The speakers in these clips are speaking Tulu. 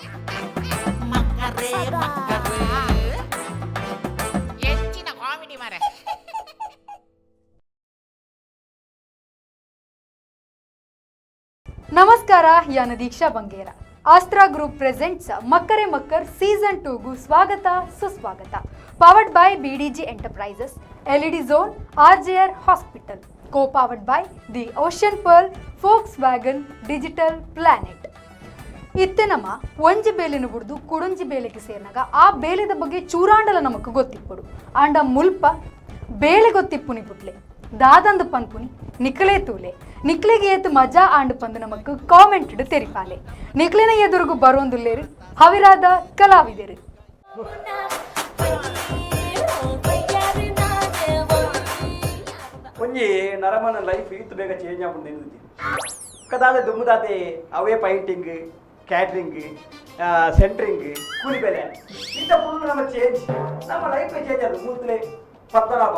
ಮಕ್ಕರೇ ಮಕ್ಕರೇ ಹೆಚ್ಚಿನ ಕಾಮಿಡಿ ಮಾರೆ. ನಮಸ್ಕಾರ, ಯಾನ ದೀಕ್ಷಾ ಬಂಗೇರ. ಆಸ್ತ್ರಾ ಗ್ರೂಪ್ ಪ್ರೆಸೆಂಟ್ಸ್ ಮಕ್ಕರೆ ಮಕ್ಕರ್ ಸೀಸನ್ ಟೂಗೂ ಸ್ವಾಗತ ಸುಸ್ವಾಗತ. Powered by BDG Enterprises, LED Zone, RJR Hospital, co powered by The Ocean Pearl, Volkswagen, Digital Planet. ಇತ್ತೆ ನಮ್ಮ ಒಂಜಿ ಬೇಲೆನು ಬುಡ್ದು ಕುಡೊಂಜಿ ಬೇಲೆಗೆ ಸೇರ್ನಾಗ ಆ ಬೇಲೆದ ಬಗ್ಗೆ ಚೂರಾಂಡಲ ನಮಕ್ ಗೊತ್ತಿಪ್ಪುಡು. ಆಂಡ ಮುಲ್ಪ ಬೇಲೆ ಗೊತ್ತಿಪ್ಪುನಿ ಪುಟ್ಲೆ ದಾದಂದು ಪನ್ಪುನಿ ನಿಕ್ಲೆ ತೂಲೆ. ನಿಕ್ಲೆಗೆ ಏತ್ ಮಜಾ ಆಂಡ್ ಪಂದು ನಮಕ್ ಕಾಮೆಂಟ್ ತೆರಿಪಾಲೆ. ನಿಕ್ಲೆನ ಎದುರುಗು ಬರೋಂದುಲ್ಲೇರು ಹವಿರಾದ ಕಲಾವಿದರು. ಒಂಜಿ ನರಮನ ಲೈಫ್ ಇತ್ತು ಬೇಗ ಚೇಂಜ್ ಆಪುಂಡು ನಿಂದಿದ್ದಿ ಕದಾದ ದುಮ್ಮುದಾತೆ ಅವೇ ಪೈಂಟಿಂಗ್, ಕ್ಯಾಟ್ರಿಂಗ್, ಸೆಂಟ್ರಿಂಗ್, ಕೂಲಿ ಬೆಲೆ ಇಂಥ ಫುಲ್ ನಮ್ಮ ಚೇಂಜ್, ನಮ್ಮ ಲೈಫ್ ಚೇಂಜ್. ಅದು ಮೂತ್ಲೆ ಪದ್ಮನಾಭ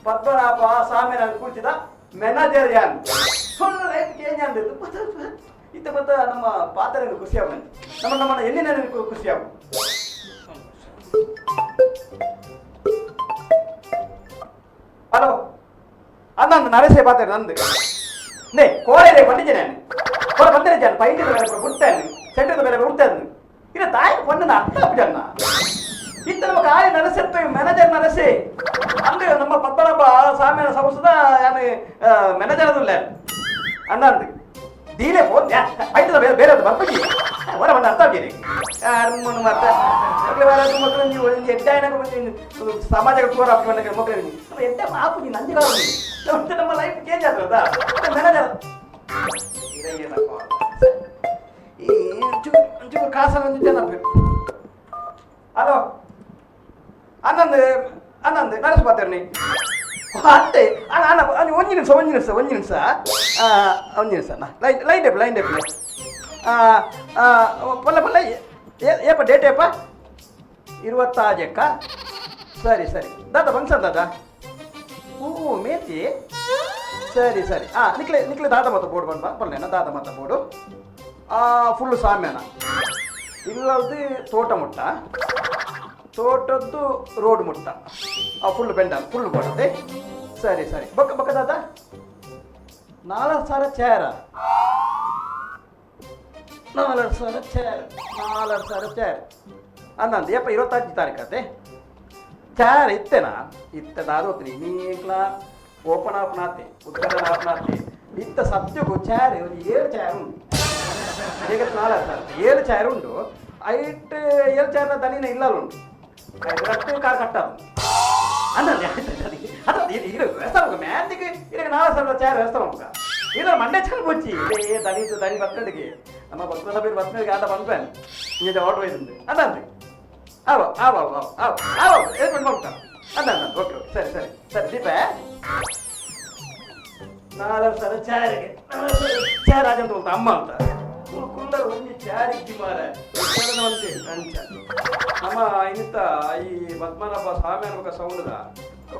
ಪದ್ಮನಾಭ ಸಾಮೇನ ಕುಳಿಚಿದ ಮ್ಯಾನೇಜರ್ ಯಾನ್. ಫುಲ್ ಲೈಫ್ ಚೇಂಜ್ ಅಂದಿದ್ದು ಇತ್ತ ಮತ್ತ ನಮ್ಮ ಪಾತ್ರಕ್ಕೆ ಖುಷಿ ಆಗ ನಮ್ಮ ನಮ್ಮನ್ನ ಎಲ್ಲಿನ ಖುಷಿ ಆಗು. ಹಲೋ, ಅನ್ನ ನರಸೇ ಪಾತ್ರ ನಂದು ನೇ ಕೋರೆ ಪಂಡಿಜೆ. ನಾನು ಕೋರೆ ಬಂದರೆ ಜನ ಪೈಂಟಿದ ಮೇಲೆ ಬಿಡ್ತಾನೆ, ಸೆಂಟ್ರದ ಮೇಲೆ ಬಿಡ್ತಾನೆ. ಇಲ್ಲ ತಾಯಿ ಪಣ್ಣನ ಅರ್ಥ ಆಗ್ಬಿಟ್ಟಣ್ಣ. ಇತ್ತ ನಮ್ಮ ಕಾಯಿ ನರಸೆತ್ತು ಮ್ಯಾನೇಜರ್ ನರಸೆ ಅಂದ್ರೆ ನಮ್ಮ ಪದ್ಮನಾಭ ಸಾಮ್ಯನ ಸಂಸ್ಥದ ಯಾನು ಮ್ಯಾನೇಜರ್ ಅದು ಇಲ್ಲ ಅಣ್ಣ ಅಂದು ದೀಲೆ ಫೋನ್ ಪೈಂಟದ ಬೇರೆ ಬೇರೆ ಬರ್ಪಿ ಹೊರ ಬಂದ ಅರ್ಥ ಆಗ್ತೀನಿ ಅಮ್ಮನ ಮತ್ತೆ ಮಕ್ಕಳು ಬೇರೆ ಮಕ್ಕಳು. ನೀವು ಒಂದು ಎಡ್ಡ ಏನಕ್ಕೆ ಸಮಾಜ ತೋರ ಹಾಕಿ ಮಕ್ಕಳು ನಮ್ಮ ಎಡ್ಡ ಆಪು ನೀನು ನಂಜಿ ನಮ್ಮ ನಮ್ಮ ಲೈಫ್ ಚೇಂಜ್ ಆಗ್ತದ ಮ್ಯಾನೇಜರ್. ಈ ಒಂಚೂರು ಒಂಚೂರು ಕಾಸಲ್ಲ ಜನ. ಹಲೋ, ಅನ್ನಂದು ಅನ್ನಂದು ನರಸು ಪಾತೇರ್ನಿ ಅತ್ತೆ ಅಣ್ಣ ಅಣ್ಣ ಅಣ್ಣ, ಒಂಜಿ ನಿಮಿಷ, ಒಂಜಿ ನಿಮಿಷ, ಒಂಜಿ ನಿಮಿಷ, ಒಂಜಿ ನಿಮಿಷ ಅಣ್ಣ. Line line tape, line tape. ಪಲ್ಲ ಪಲ್ಲ ಏಪ ಡೇಟ್ ಏಪ? ಇರುವತ್ತಾಜಕ್ಕ. ಸರಿ ಸರಿ ದಾದಾ, ಫಂಕ್ಷನ್ ದಾದಾ? ಓ ಮೇತಿ, ಸರಿ ಸರಿ. ಹಾಂ, ನಿಕ್ಲೆ ನಿಕ್ಲೆ ದಾದ ಮತ್ತ ಬೋರ್ಡ್ ಬಂದ ಪಲ್ಲೇನ ದಾದ ಮತ್ತ ಬೋರ್ಡು ಫುಲ್ಲು ಸಾಮ್ಯಾನ ಇಲ್ಲದು ತೋಟ ಮುಟ್ಟ, ತೋಟದ್ದು ರೋಡ್ ಮುಟ್ಟ, ಆ ಫುಲ್ ಬೆಂಡ ಫುಲ್ ಬರುತ್ತೆ. ಸರಿ ಸರಿ. ಬೊಕ್ಕ ಬೊಕ್ಕ ದಾದ? 4000 ಚೇರ, 4000 ಚೇರ್, 4000 ಚೇರ್ ಅನ್ನಂದು ಯಪ್ಪ. 25 ತಾರೀಕತ್ತೆ ಚೇರ್ ಇತ್ತೆನಾ? ಇತ್ತೆ ದಾದೋತ್ರಿ ನೀಕ್ಲ ಓಪನ್ ಆಪ್ನಾತೆ, ಉದ್ಘಾಟನೆ ಆಪ್ನಾತೆ. ಇತ್ತ ಸತ್ಯಗೂ ಚೇರ್ ಒಂದು ಏಳು ಚೇರ್ ಉಂಟು. ಈಗ 4000, ಏಳು ಚೇರ್ ಉಂಟು. ಐಟ್ ಏಳು ಚೇರ್ನ ದನಿನ ಇಲ್ಲಲ್ಲ ಉಂಟು. ಐದು ಕಾರ್ ಕಟ್ಟದು ಅನ್ನಂದು ಅದು ಇದು ವ್ಯವಸ್ಥೆ ಮ್ಯಾತಿಗೆ. ಈಗ 4000 ಚೇರ್ ವ್ಯವಸ್ಥೆ ಉಂಟು. ಇಲ್ಲ ಮಂಡೆ ಚಂದ ಬೊಚ್ಚಿ ಏ ದನಿ ದನಿ ಬರ್ತಡಿಗೆ ನಮ್ಮ ಭಕ್ತ ಸಭೆ ಬರ್ತಡಿಗೆ ಆಟ ಬಂದ್ಪೇನೆ ಇಂಜ ಆರ್ಡರ್ ಒಯ್ದು ಅದಂದು ಆವ ಆವ ಆವ ಆವ ಆವ ಏರ್ಪಾಡು ಮಾಡ್ತಾ ಅದ. ಓಕೆ ಓಕೆ, ಸರಿ ಸರಿ ಸರಿ ದೀಪ. 4000 ಚಾರಿಗೆ ಚೇರ್ ಆಜಂತ ಉಂಟು ಅಮ್ಮ ಅಂತ ಕುಂದರ್ ಒಂಜಿ ಚಾರ್ ಇಜ್ಜಿ ಮಾರ ಒಂತೆ ಅಂಚ. ನಮ್ಮ ಇನ್ನಿತ್ತ ಈ ಪದ್ಮನಾಭ ಸ್ವಾಮಿ ಅನ್ಬೇಕ ಸೌಂಡದ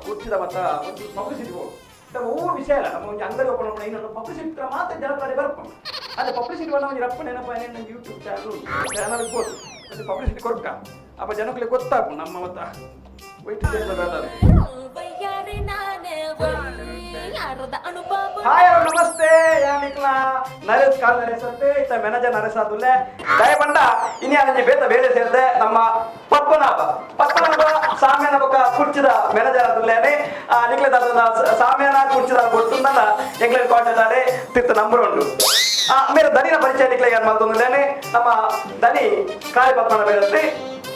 ಕುರ್ಚಿದ ಮತ್ತ ಒಂದು ಪಬ್ಲಿಸಿಟಿ ಹೋಗು. ನಮ್ಮ ಹೂ ವಿಷಯ ಅಲ್ಲ, ನಮ್ಮ ಒಂದು ಅಂಗಡಿ ಓಪನ್ ಮಾಡೋಣ. ಇನ್ನೊಂದು ಪಬ್ಲಿಸಿಟಿ ಮಾತ್ರ ಜನಪ್ರಿಯ ಬರ್ಪ. ಅದೇ ಪಬ್ಲಿಸಿಟಿ ಬಣ್ಣ ಒಂದು ರಪ್ಪ ನೆನಪ. ಯೂಟ್ಯೂಬ್ ಚಾನಲ್ ಚಾನಲ್ ಗೋತು ಅದು ಪಬ್ಲಿಸಿಟಿ ಕೊಡ್ಕ ಅಪ್ಪ ಜನಗಳಿಗೆ ಗೊತ್ತಾಪು ನಮ್ಮ ಮತ್ತ ವೈಟ್. ಹಾಯ್, ಹಲೋ, ನಮಸ್ತೆ. ಯಾನಿಕ್ಲ ನರೇಶ್ ಕಾಲ್ ನರೇಶ್ ಅಂತೆ. ಇತ್ತ ಮ್ಯಾನೇಜರ್ ನರೇಶ್ ಆದುಲ್ಲೆ ದಯಪಂಡ ಇನಿ ಅನಂಜಿ ಬೇತ ಬೇಳೆ ಸೇರಿದೆ. ನಮ್ಮ ಪದ್ಮನಾಭ ಪದ್ಮನಾಭ ಸಾಮ್ಯನ ಬೊಕ್ಕ ಕುರ್ಚಿದ ಮ್ಯಾನೇಜರ್ ಆದುಲ್ಲೇನೆ. ನಿಕ್ಲೆ ದಾದ ಸಾಮ್ಯನ ಕುರ್ಚಿದ ಗೊತ್ತುಂದಲ್ಲ, ಎಂಗ್ಲೇನ್ ಕಾಂಟ್ಯಾಕ್ಟ್ ಆಡೆ ತಿರ್ತ ನಂಬರ್ ಉಂಟು. ಮೇರೆ ದನಿನ ಪರಿಚಯ ನಿಕ್ಲೆ ಏನ್ ಮಲ್ತೊಂದುಲ್ಲೇನೆ. ನಮ್ಮ ದನಿ ಕಾಳಿ ಪದ್ಮನಾಭ ಇರುತ್ತೆ,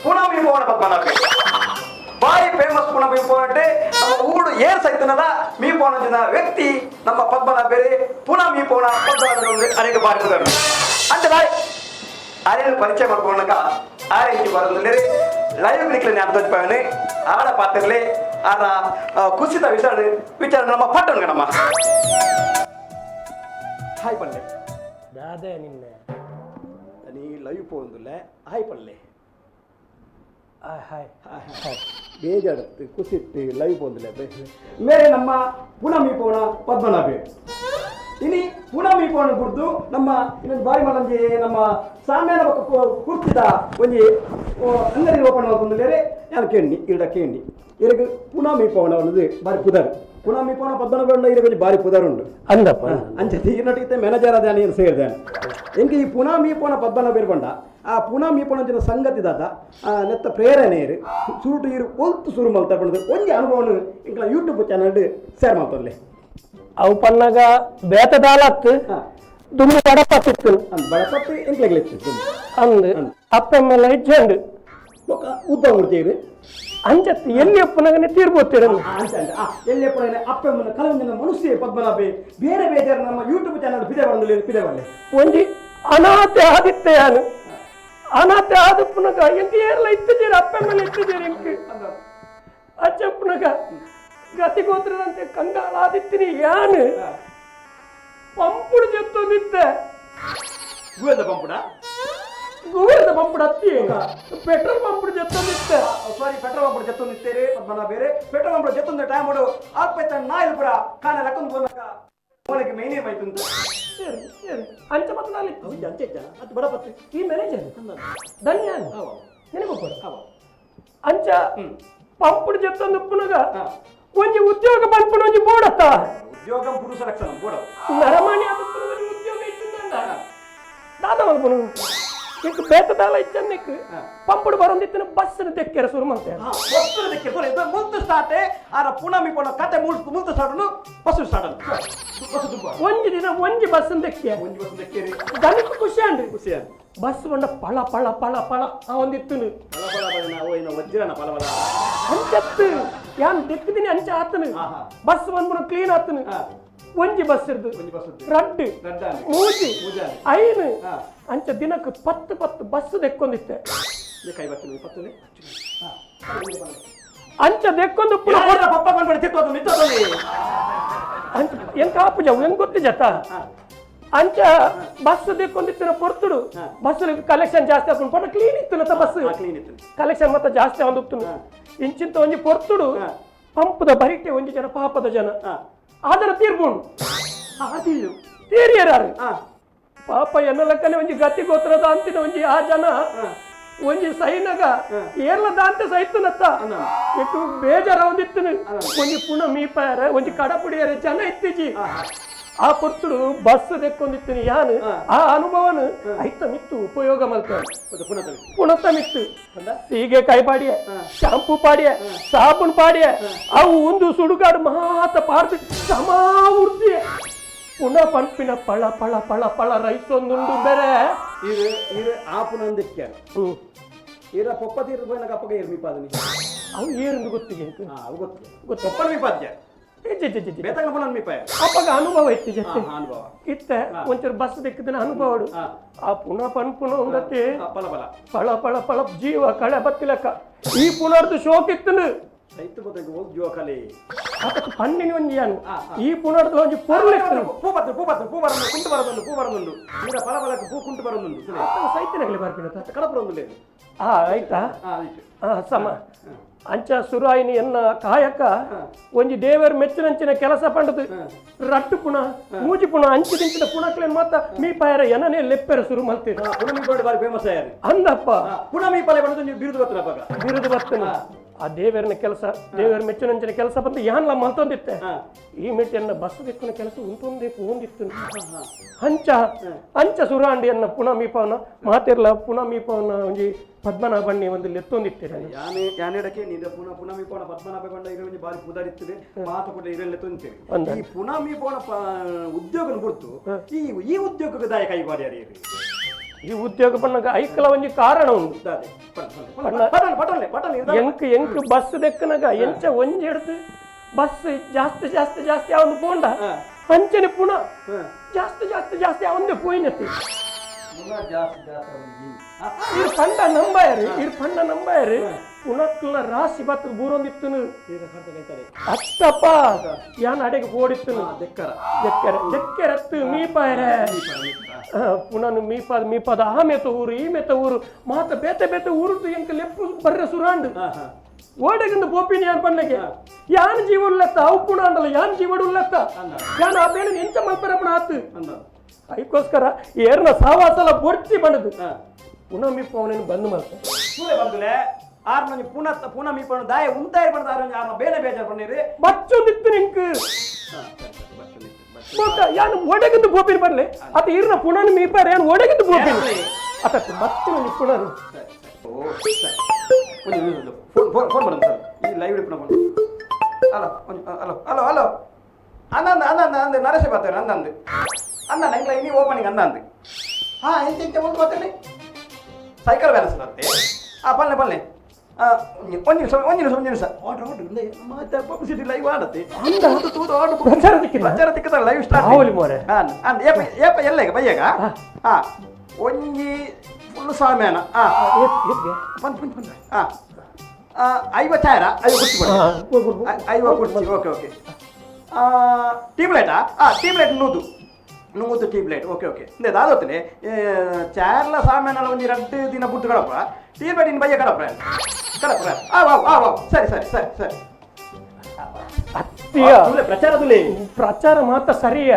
ಪುನಃ ಪವನ ಪದ್ಮನಾಭ ಬಾರಿ ಫೇಮಸ್. ಪುನಃ ಮೀ ಪೋನಂటే ನಮ್ಮ ಊಡು ಏರ್ ಸೈತನಲ್ಲ ಮೀ ಪೋನಂಚಿನ ವ್ಯಕ್ತಿ ನಮ್ಮ ಪದ್ಮನಾಭ ಬೇರೆ. ಪುನಃ ಮೀ ಪೋನ ಪದ್ಮನಾಭ ಅನೇಕ ಬಾರಿ ಉದಾಹರಣೆ ಅಂತ ಬಾಯ್ ಆರ್ಯನ ಪರಿಚಯ ಮಾಡ್ಕೊಂಡಾಗ ಆರ್ಯ ಇಂಚಿ ಬರೋದಿಲ್ಲ. ಲೈವ್ ನಿಕ್ಲೆ ನಾನು ತೋಜ್ಪಾವನೆ ಆಡ ಪಾತಿರ್ಲಿ ಆಡ ಕುಸಿತ ವಿಚಾರ ವಿಚಾರ ನಮ್ಮ ಪಟ್ಟಣ ನಮ್ಮ ಹಾಯ್ ಪಲ್ಲೆ. ದಾದೆ ನಿನ್ನೆ. ನೀ ಲೈವ್ ಪೋಂದುಲ್ಲೆ, ಹಾಯ್ ಪಲ್ಲೆ. ಹಾಯ್. ಬೇಜಾಡತ್ತು ಕುಸಿಟ್ಟು ಲೈವ್ ಪೋಂದಿಲ್ಲ. ಮೇರೆ ನಮ್ಮ ಪುನಃ ಮೀ ಪೋಣ ಪದ್ಮನಾಭ ಇನಿ. ಪುನಃ ಮೀಪವನ ಗುರ್ದು ನಮ್ಮ ಇನ್ನೊಂದು ಬಾರಿ ಮಲಂಜಿ ನಮ್ಮ ಸಾಮ್ಯಾನ ಕುರ್ತಿದ ಒಂಜಿ ಅಂಗಡಿ ಓಪನ್ ಆಗುಂದಿಲ್ಲೇರೆ ಯಾರು ಕೇಳಿ ಇರಡ ಕೇಳಿ ಇರಗ ಪುನಃ ಮೀಪವನ ಅನ್ನೋದು ಬಾರಿ ಪುದರ್. ಪುನಃ ಮೀಪವನ ಪದ್ಮನಾಭ ಇರಗ ಒಂಜಿ ಬಾರಿ ಪುದರ್ ಉಂಡು. ಅಂದಪ್ಪ. ಅಂಚೆ ಈರ್ನೊಟ್ಟಿಗೆ ಮ್ಯಾನೇಜರ್ ಅದ ಏನು ಸೇರಿದೆ ಎಂಕೆ ಈ ಪುನಃ ಮೀಪವನ ಪದ್ಮನಾಭ ಇರ್ಕೊಂಡ ಆ ಪುನಃ ಮೀಪವನ ಅಂಚಿನ ಸಂಗತಿ ದಾದ ಆ ನೆತ್ತ ಪ್ರೇರಣೆ ಇರು ಸುರುಟು ಇರು ಒಲ್ತು ಸುರು ಮಲ್ತ ಪಂಡದು ಒಂಜಿ ಅನುಭವನು ಎಂಕ್ಲ YouTube channel share ಮಲ್ತೊಲ್ಲೆ. ಅವು ಪನ್ನಾಗ ಬೇತ ದಾಲತ್ತು. ದುಂಬು ಬಡಪತ್ತಿತ್ತು. ಅಂದ್ ಬಡಪತ್ತು ಎಂಕ್ಲೆಗ್ಲಿತ್ತು. ಅಂದ್ ಅಪ್ಪಮ್ಮೆಲ್ಲ ಹೆಜ್ಜಂಡು. ಬೊಕ್ಕ ಉದ್ದ ಮೂರ್ತಿ ಅಂಚತ್ತು ಎಲ್ಲಿ ಅಪ್ಪನಾಗನೆ ತೀರ್ಬೋತೀರ. ಅಂತ ಅಂತ ಆ ಎಲ್ಲಿ ಅಪ್ಪೆ ಮುನ್ನ ಕಲವಂಜನ ಮನುಷ್ಯ ಪದ್ಮನಾಭೆ ಬೇರೆ ಬೇರೆ ನಮ್ಮ ಯೂಟ್ಯೂಬ್ ಚಾನಲ್ ಪಿದೆ ಬರಂದಿಲ್ಲ ಪಿದೆ ಬರಲೆ. ಒಂಜಿ ಅನಾಥೆ ಆದಿತ್ತೆ ಯಾನು. ಅನಾಥೆ ಆದ ಪುನಗ ಎಂಕ ಏರ್ಲ ಇತ್ತಿದ್ದೀರ, ಅಪ್ಪೆ ಮೇಲೆ ಇತ್ತಿದ್ದೀರ ಎಂಕ್ ಅಚ್ಚಪ್ಪನಗ ಗತಿ ಗೋತ್ರದಂತೆ ಕಂಗಾಲ ಆದಿತ್ತೀನಿ ಯಾನು. ಪಂಪುಡು ಜೊತ್ತೊಂದಿತ್ತೆ. ಗುವೆದ ಪಂಪುಡ? ಗುವೆದ ಪಂಪುಡು ಅತ್ತಿ, ಪೆಟ್ರೋಲ್ ಪಂಪುಡು ಜೊತ್ತೊಂದಿತ್ತೆ. ಸಾರಿ, ಪೆಟ್ರೋಲ್ ಪಂಪ್ ಜೊತ್ತೊಂದಿತ್ತೇರಿ ಪದ್ಮನಾಭ ಬೇರೆ ಪೆಟ್ರೋಲ್ ಪಂಪ್ ಜೊತ್ತೊಂದು ಟೈಮ್ ಮಾಡು ಆಲ್ಪೈತ ನಾಯಿಲ್ ಪುರ ಕಾನ ಲಕ್ಕಂದು ಬೋನಕ ಮೋನಕ್ಕೆ ಮೈನೇ ಬೈತುಂತು. ಏರು, ಏರು. ಅಂಚ ಮಾತನಾಡಿ. ಹೌದು, ಅಂಚೆ ಇಜ್ಜ ಅದು ಬಡಪತ್ತು. ಈ ಮ್ಯಾನೇಜರ್ ಧನ್ಯ ನಿನಗೊಬ್ಬರು. ಅವ. ಅಂಚ ಪಂಪುಡು ಜೊತ್ತೊಂದು ಪುನಗ ಒಂಜಿ ಉದ್ಯೋಗ ಪನ್ಪುನ ಒಂಜಿ ಬೋಡತ್ತ. ಉದ್ಯೋಗ ಪುರುಷ ರಕ್ಷಣ ಬೋಡ. ನರಮಾಣಿ ಆದ ಪುನಗ ಒಂಜಿ ಉದ್ಯೋಗ ಇತ್ತಿಂದ ದಾದ ಮಲ್ಪುನು ಇಂಕ್ ಬೇತ ದಾಲ ಇಚ್ಚನ್ನಿಕ್ ಪಂಪುಡು ಬರೊಂದಿತ್ತಿನ ಬಸ್ ದೆಕ್ಕೆರ ಶುರು ಮಂತೆ. ಬಸ್ಸು ದಕ್ಕೆ ಸೋಲೆ ಇದು ಮುಲ್ತು ಸ್ಟಾರ್ಟ್ ಆರ ಪುನಮಿ ಪೋಣ ಕತೆ ಮುಲ್ತು ಮುಲ್ತು ಸ್ಟಾರ್ಟ್ ಬಸ್ಸು ಸ್ಟಾರ್ಟ್ ಬಸ್ಸು ದುಬ್ಬ. ಒಂಜಿ ದಿನ ಒಂಜಿ ಬಸ್ ದೆಕ್ಕೆ. ಒಂಜಿ ಬಸ್ಸು ದಕ್ಕೇರಿ. ದನಿಕ್ ಖುಷಿ ಅಂಡ್. ಖುಷಿ ಆಂಡ್. ಬಸ್ ಬಂಡ ಪಳ ಪಳ ಪಳ ಪಳ ಆ ಒಂದಿತ್ತುನು. ಪಳ ಪಳ ಪಳ ನಾವು ಏನು ವಜ್ರನ ಪಳ ಪಳ. ಅಂಚತ್ತು ಯಾನ್ ದೆಕ್ಕಿದಿನಿ ಅಂಚ ಆತನು. ಬಸ್ ಬಂದ್ಬಿಡು ಕ್ಲೀನ್ ಆತನು. ಒಂಜಿ ಬಸ್ ಇರ್ದು. ಒಂಜಿ ಬಸ್ ಇರ್ದು. ರಡ್ಡು. ರಡ್ಡಾಂಡ್. ಮೂಜಿ. ಮೂಜಾಂಡ್. ಐನು. ಅಂಚ ದಿನಕ್ಕೆ 10 10 ಬಸ್ ದೆಕ್ಕೊಂದಿತ್ತೆ. ಲೇ ಕೈ ಬರ್ತೇನೆ ಪತ್ತನೆ. ಅಂಚ ದೆಕ್ಕೊಂದು ಪುನಃ ಪಪ್ಪ ಬಂದ್ಬಿಡಿ ತಿಟ್ಟು ಅದು ನಿಂತು. ಅಂಚ ಎಂಕ ಆಪುಜ ಹೆಂಗ್ ಗೊತ್ತಿಜತ್ತ. ಅಂಚ ಬಸ್ ದೆಕ್ಕೊಂದಿತ್ತಿನ ಪೊರ್ತುಡು ಬಸ್ ಕಲೆಕ್ಷನ್ ಜಾಸ್ತಿ ಆಪುಂಡು ಪಂಡ ಕ್ಲೀನ್ ಇತ್ತು ಬಸ್. ಕ್ಲೀನ್ ಇತ್ತು. ಕಲೆಕ್ಷನ್ ಮತ್ತೆ ಜಾಸ್ತಿ ಆವೊಂದು ಇಂಚಿಂತ ಒಂಜಿ ಪೊರ್ತುಡು ಪಂಪದ ಬರಿಟೆ ಒಂಜಿ ಜನ ಪಾಪದ ಜನ ಆದರ ತೀರ್ಪುಂಡು. ಅದಿಲ್ಲು. ತೀರಿಯರಾರು ಪಾಪ ಎನ್ನ ಲೆಕ್ಕನೆ ಒಂಜಿ ಗತಿ ಗೋತ್ರದ ಅಂತಿನ ಒಂಜಿ ಆ ಜನ ಒಂಜಿ ಸೈನಗ ಏರ್ಲ ದಾಂತೆ ಸೈತುನತ್ತ ಎಟ್ಟು ಬೇಜಾರ ಒಂದಿತ್ತನು. ಒಂಜಿ ಪುಣ ಮೀಪಾಯರ ಒಂಜಿ ಕಡಪುಡಿಯರ ಜನ ಇತ್ತೀಚಿ ಆ ಪೊರ್ತುಡು ಬಸ್ ದೆಕ್ಕೊಂದಿತ್ತಿನಿ ಯಾನು. ಆ ಅನುಭವನು ಐತ ಮಿತ್ತು ಉಪಯೋಗ ಮಲ್ತ. ಪುಣತ ಮಿತ್ತು ಸೀಗೆ ಕಾಯಿ ಪಾಡಿಯ, ಶಾಂಪೂ ಪಾಡಿಯ, ಸಾಬೂನ್ ಪಾಡಿಯ, ಅವು ಒಂದು ಸುಡುಗಾಡು ಮಾತ ಪಾಡ್ದು ಸಮಾ ಉರ್ದಿಯ ಪುನಃ ಪಂಪಿನ ಪಳ ಪಳ ಪಳ ಪಳ ರೈಸ್ ಒಂದುಂಡು ಬೇರೆ. ಇದು ಇದು ಆ ಪುನಂದಿಕ್ಕೆ ಇರ ಪೊಪ್ಪ ತೀರ್ ಪೋಯಿನಗ ಅಪ್ಪಗ ಇರು ಮೀಪಾದನಿ. ಅವು ಏರಿಂದು ಗೊತ್ತಿಗೆ. ಅವು ಗೊತ್ತು ಗೊತ್ತು ಪೊಪ್ಪನ ಮೀಪಾದ್ಯ. G G G G. ಬೇತಂಗ ಪುನನ್ ಮೀಪಾಯ. ಅಪ್ಪಗ ಅನುಭವ ಇತ್ತು ಜೊತೆ. ಅನುಭವ. ಇತ್ತೆ ಒಂಚೂರು ಬಸ್ ದಿಕ್ಕದಿನ ಅನುಭವಡು. ಆ ಪುನಃ ಪನ್ಪುನ ಉಂಡತಿ. ಪಲ ಪಲ ಪಳ ಪಳ ಪಳ ಜೀವ ಕಳೆ ಬತ್ತಿಲಕ್ಕ ಈ ಪುನರ್ದು ಶೋಕ್ ಇತ್ತನು. ಸೈತು ಬತ್ತಂಗ ಹೋಗ್ ಜೀವ ಕಲೆ. ಅದಕ್ಕೆ ಪಣ್ಣಿನ ಒಂಜಿ ಯಾನು ಈ ಪುನರ್ದು ಒಂಜಿ ಪೊರ್ಲು ಇತ್ತನು. ಪೂ ಬತ್ತು ಪೂ ಬತ್ತು ಪೂ ಬರನು ಕುಂಟು ಬರದುಂಡು ಪೂ ಬರದುಂಡು ಈರ ಪಲ ಪಲಕ್ಕೆ ಪೂ ಕುಂಟು ಬರದುಂಡು. ಸೈತಿನಗಲಿ ಬರ್ಪಿನ. ಕಡಪುರ. ಆಯ್ತಾ. ಆಯ್ತು. ಸಮ ಅಂಚ ಸುರಾಯಿನಿ ಎನ್ನ ಕಾಯಕ ಒಂಜಿ ದೇವರ್ ಮೆಚ್ಚಿನಂಚಿನ ಕೆಲಸ ಪಂಡದು ರಟ್ಟು ಪುಣ ಮೂಜಿ ಪುಣ ಅಂಚು ದಿಂಚಿನ ಪುಣಕ್ಲೇನ್ ಮಾತ ಮೀ ಪಾಯರ ಎನನೇ ಲೆಪ್ಪೆರ ಶುರು ಮಲ್ತಿರ. ಪುನಮಿ ಪಡೆ ಬಾರಿ ಫೇಮಸ್ ಆಯಾರಿ. ಅಂದಪ್ಪ. ಪುನಮಿ ಪಲೆ ಬಂದು ನೀವು ಬಿರುದು ಬತ್ತನ ಅಪ್ಪಗ. ಬಿರುದು ಬರ್ತನ. ಆ ದೇವರನ ಕೆಲಸ ದೇವರ ಮೆಚ್ಚಿನಂಚಿನ ಕೆಲಸ ಬಂದು ಯಾನ್ಲ ಮಲ್ತೊಂದಿತ್ತೆ. ಈ ಮೆಟ್ಟಿಯನ್ನ ಬಸ್ ದಿಕ್ಕುನ ಕೆಲಸ ಉಂಟೊಂದೇ ಪೋಂದಿತ್ತು. ಅಂಚ ಅಂಚ ಸುರಾಂಡಿಯನ್ನ ಪುನಃ ಮೀಪವನ ಮಾತಿರ್ಲ ಪುನಃ ಮೀಪವನ ಒಂಜಿ ಪದ್ಮನಾಭಣ್ಣಿ ಒಂದು ಲೆತ್ತೊಂದಿತ್ತೀರ. ಯಾನೆ ಯಾನೆಡಕ್ಕೆ ನೀದ ಪುನಃ ಪುನಮಿ ಪೋಣ ಪದ್ಮನಾಭ ಬಂಡ ಇರೋ ಒಂಜಿ ಬಾರಿ ಪುದಾರಿತ್ತದೆ ಮಾತು ಕೂಡ ಇರಲ್ಲ ತೊಂತೀರಿ. ಅಂದ. ಈ ಪುನಮಿ ಪೋಣ ಉದ್ಯೋಗನ ಗುರ್ತು ಈ ಈ ಉದ್ಯೋಗಕ್ಕೆ ದಾಯ ಕೈ ಬಾರಿ. ಈ ಉದ್ಯೋಗ ಬಣ್ಣಗ ಐಕಲ ಒಂಜಿ ಕಾರಣ ಉಂಡು. ಪಟಲ್ ಪಟಲ್ ಪಟಲ್. ಎಂಕ್ ಎಂಕ್ ಬಸ್ ದೆಕ್ಕನಗ ಎಂಚ ಒಂಜಿ ಹಿಡ್ದು ಬಸ್ ಜಾಸ್ತಿ ಜಾಸ್ತಿ ಜಾಸ್ತಿ ಅವನು ಪೋಂಡ ಅಂಚನೆ ಪುನಃ ಜಾಸ್ತಿ ಜಾಸ್ತಿ ಜಾಸ್ತಿ ಅವಂದೇ ಪೋಯಿನತಿ. ಜಾಸ್ತಿ ಜಾಸ್ತಿ. ಇರ್ ಪಂಡ ನಂಬಾಯರು ಇರ್ ಪಂಡ ನಂಬಾಯರು ಪುನಕ್ಲ ರಾಶಿ ಬತ್ತದ ಬೂರೊಂದಿತ್ತನು. ಅತ್ತಪ್ಪ ಯಾನ್ ಅಡೆಗೆ ಓಡಿತ್ತನು. ದೆಕ್ಕರ. ಜಕ್ಕರೆ ಜಕ್ಕೆರತ್ತು ಮೀಪಾಯರೆ ಪುನಃ ಮೀಪಾದ ಮೀಪಾದ ಆ ಮೇತ ಊರು ಈ ಮೇತ ಊರು ಮಾತ ಬೇತೆ ಬೇತೆ ಊರುದು ಎಂಕ ಲೆಪ್ಪು ಬರ್ರೆ ಸುರಾಂಡು. ಓಡೆಗಿಂದ ಪೋಪಿನಿ ಯಾನ್ ಪನ್ಲೆಗೆ ಯಾನ್ ಜೀವ ಉಲ್ಲತ್ತ ಅವು ಪುಣ ಅಂಡಲ್ಲ ಯಾನ್ ಜೀವಡು ಉಲ್ಲತ್ತ ಯಾನ್ ಆ ಬೇಳೆ ಎಂಚ ಮಲ್ಪರಪಣ ಆತು ಅದಕ್ಕೋಸ್ಕರ ಏರ್ನ ಸಾವಾಸಲ ಬೊರ್ಚಿ ಬಂದದು ಪುನಃ ಮೀಪ ಅವನೇನು ಬಂದ್ ಮಾಡ್ತ ತೂಲೆ ಬಂದುಲೆ ಆರ್ ನಂಜಿ ಪುನಃ ಪುನಃ ಮೀಪಣ ದಾಯ ಉಂತಾಯಿ ಪಂಡ ಆರ್ ಆರ್ನ ಬೇಲೆ ಬೇಜಾರ್ ಪಣ್ಣೀರು ಬಚ್ಚು ನಿತ್ತು ನಿಂಕ್ ಬೊಕ್ಕ ಯಾನ್ ಒಡಗಿಂದ ಪೋಪಿನಿ ಬರ್ಲೆ ಅತ ಈರ್ನ ಪುನಃ ಮೀಪಾರ ಯಾನ್ ಒಡಗಿಂದ ಪೋಪಿನಿ ಅತ ಮತ್ತೆ ನಂಜಿ ಪುನಃ phone phone phone பண்ணுங்க சார் ಈ ಲೈವ್ ಇಪ್ಪಣ phone hello hello hello hello ಅಂದಂದು ಅಂದಂದು ಅಂದು ನರೇಶ ಬರ್ತಾರೆ ಅಂದಂದು ಅಂದ ಎಂಗ್ಲ ಇನಿ ಓಪನಿಂಗ್ ಅಂದಂದು ಹಾ ಎಂತ ಎಂತ ಒಂದು ಬರ್ತೀನಿ ಸೈಕಲ್ ಬ್ಯಾಲೆನ್ಸ್ ಬರುತ್ತೆ ಆ ಪಲ್ಲೆ ಪಲ್ಲೆ ಒಂದು ನಿಮಿಷ ಒಂದು ನಿಮಿಷ ಒಂದು ನಿಮಿಷ ಆರ್ಡರ್ ಆರ್ಡರ್ ಮತ್ತೆ ಪಬ್ಲಿಸಿಟಿ ಲೈವ್ ಆಡತ್ತೆ ತೂದು ತೂದು ಆರ್ಡರ್ ಪ್ರಚಾರ ತಿಕ್ಕಿಲ್ಲ? ಪ್ರಚಾರ ತಿಕ್ಕದ ಲೈವ್ ಸ್ಟಾರ್ಟ್ ಆವಲಿ ಮೋರೆ. ಅಂದ್ ಏಪ ಏಪ ಎಲ್ಲೆಗ ಬಯ್ಯಗ ಹಾ ಒಂಜಿ ಫುಲ್ ಸಾಮ್ಯಾನ ಹಾ ಬಂದ್ ಬಂದ್ ಬಂದ್ ಹಾ 50,000 ಐವ ಕುರ್ಚಿ ಕೊಡಿ ಐವ ಕುರ್ಚಿ okay okay tube ಲೈಟಾ ಹಾಂ tube light 100 100 tube light okay okay ಇಂದೇ ದಾದೋತ್ನೆ ಚಾರ್ಲ ಸಾಮಾನೆಲ್ಲ ಒಂಜಿ 2 ದಿನ ಬುಟ್ಟು ಕಡಪ್ಪ ಟ್ಯೂಬ್ ಲೈಟ್ ಇನ್ನು ಬಯ್ಯ ಕಡಪ್ಪ ಕಡಪ್ಪ ಆ ವಾವ್ ಆ ವಾವ್ ಸರಿ ಸರಿ ಸರಿ ಸರಿ ಅತ್ತಿಯ ಪ್ರಚಾರ ತುಲೆ ಪ್ರಚಾರ ಮಾತ್ರ ಸರಿಯ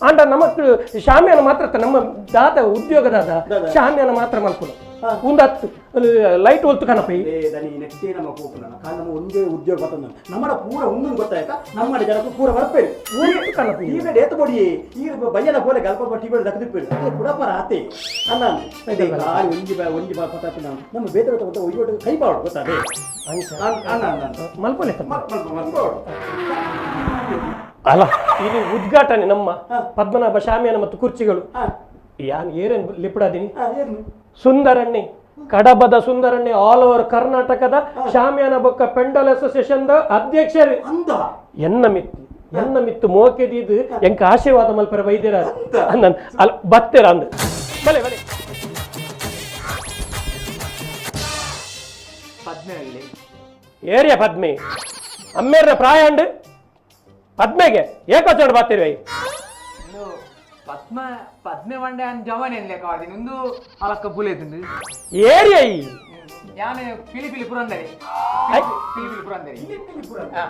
ಆಂಡ ನಮಕ್ ಶಾಮಿಯಾನ ಮಾತ್ರ ನಮ್ಮ ದಾದ ಉದ್ಯೋಗದಾದ ಶಾಮಿಯಾನ ಮಾತ್ರ ಮಲ್ಪುನ ಒಂದು ಹತ್ತು ಲೈಟ್ ಒಲ್ತು ಕನಪಿ ಏ ದನಿ ನೆಟ್ಟೆ ನಮ್ಮ ಪೋಪುನ ಕಾರಣ ನಮ್ಮ ಒಂದೇ ಉದ್ಯೋಗ ಬರ್ತದ ನಮ್ಮಡ ಪೂರ ಒಂದೊಂದು ಗೊತ್ತಾಯ್ತಾ ನಮ್ಮ ಜನಕ್ಕೂ ಪೂರ ಬರ್ಪೇರು ಒಲ್ತು ಕನಪಿ ಟೀ ಏತು ಬೊಡಿ ಈ ಬಯ್ಯನ ಪೋಲೆ ಗಲ್ಪ ಟೀ ಬೇಡ ದಕ್ಕದಿಪ್ಪೇರು ಅದೇ ಕುಡಪರ ಆತೆ ಅಲ್ಲ ಅದೇ ಖಾಲಿ ಒಂಜಿ ಬಾ ಒಂಜಿ ಬಾ ಪತಾಪಿ ನಾವು ನಮ್ಮ ಬೇತೆ ಬೇತೆ ಗೊತ್ತಾ ಒಯ್ಯೋಟು ಕೈ ಬಾಡು ಗೊತ್ತಾದೆ ಅನ್ನ ಅನ್ನ ಮಲ್ಪೊಲೆ ಮಲ್ಪ ಅಲ್ಲ ಇಲ್ಲಿ ಉದ್ಘಾಟನೆ ನಮ್ಮ ಪದ್ಮನಾಭ ಶಾಮಿಯಾನ ಮತ್ತು ಕುರ್ಚಿಗಳು ಯಾನ್ ಏರೇನ್ ಲಿಪಡಾದಿನಿ ಸುಂದರಣ್ಣಿ ಕಡಬದ ಸುಂದರಣ್ಣಿ ಆಲ್ ಓವರ್ ಕರ್ನಾಟಕದ ಶಾಮಿಯಾನ ಬೊಕ್ಕ ಪೆಂಡಲ್ ಅಸೋಸಿಯೇಷನ್ the ಅಧ್ಯಕ್ಷರು ಅಂದ ಎನ್ನ ಮಿತ್ತು ಎನ್ನ ಮಿತ್ತು ಮೋಕೆದಿದ್ದು ಎಂಕ ಆಶೀರ್ವಾದ ಮಲ್ಪರ ವೈದ್ಯರ ಅಂದನ್ ಅಲ್ಲ ಬತ್ತೆರ ಅಂದ ಬಲೆ ಬಲೆ ಪದ್ಮೆ ಏರಿಯ ಪದ್ಮಿ ಅಮ್ಮೇರ್ನ ಪ್ರಾಯ ಅಂಡ್ ಪದ್ಮೆಗೆ ಏಕೋಚೋಡ್ ಬಾತಿರ್ವೈ ಪದ್ಮ ಪದ್ಮೆ ವಂಡೆ ಅನ್ ಜವನ್ ಏನ್ ಲೆಕ್ಕ ನಿಂದು ಅಲಕ್ಕ ಬುಲೇತುಂಡು ಏರಿಯ ಈ ಯಾನೆ ಪಿಲಿ ಪಿಲಿ ಪುರಂದರಿ I. Pili Pili Purandare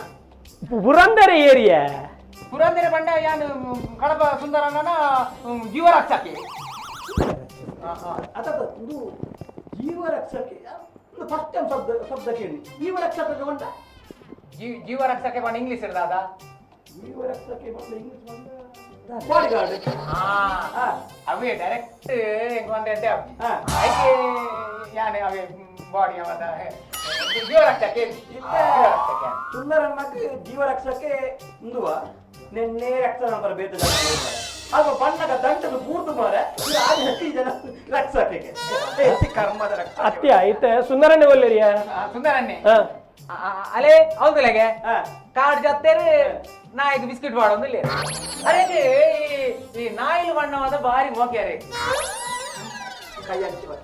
Purandare area Purandare ಬಂಡ ಯಾನ್ ಕಡಪ ಸುಂದರಣ್ಣನ ಜೀವರಕ್ಷಕ್ಕೆ ಅದ ಇದು ಜೀವರಕ್ಷಕ್ಕೆ ಫಸ್ಟ್ ಟೈಮ್ ಶಬ್ದ ಶಬ್ದ ಕೇಳಿ ಜೀವರಕ್ಷಕ ಬಂದ ಜೀವರಕ್ಷಕ್ಕೆ ಬಂಡ ಇಂಗ್ಲಿಷ್ ಇರ್ದಾದ ಜೀವರಕ್ಷಕ್ಕೆ ಬಂದ ಇಂಗ್ಲಿಷ್ ಬಂದ ಬಾಡಿ ಗಾರ್ಡ್ ಅವೇ ಡೈರೆಕ್ಟ್ ಹೆಂಗ್ ಬಂದೆ ಅಂತ ಹಾ. ಐಕೆ ಯಾನೆ ಅವೇ ಬಾಡಿ ಅವದ ಜೀವರಕ್ಷಕ್ಕೆ ಜೀವರಕ್ಷಕ್ಕೆ ಸುಂದರಣ್ಣಕ್ಕೆ ಜೀವರಕ್ಷಕ್ಕೆ ಮುಂದುವ ನಿನ್ನೆ ರಕ್ಷಣ ಬರ ಬೇತ ಜನ ಆಗ ಬಣ್ಣದ ದಂಟದ ಪೂರ್ತು ಮಾರೆ ಇದು ಆದಿ ಹತ್ತಿ ಜನ ರಕ್ಷಕ್ಕೆ ಎತ್ತಿ ಕರ್ಮದ ರಕ್ಷ ಅತ್ಯ ಐತೆ ಸುಂದರಣ್ಣೆ ಒಲ್ಲೆರಿಯ ಸುಂದರಣ್ಣೆ ಹಾ ಅಲೆ ಹೌದಲೆಗೆ ಹಾ. ಕಾಡ್ ಜತ್ತೇರು ನಾಯಿಗೆ ಬಿಸ್ಕಿಟ್ ಮಾಡೋದಿಲ್ಲ ಅರೆ ಈ ನಾಯಿಲು ಬಣ್ಣವಾದ ಭಾರಿ ಮೋಕ್ಯಾರೆ ಕೈ ಹಂಚಿ ಬರ್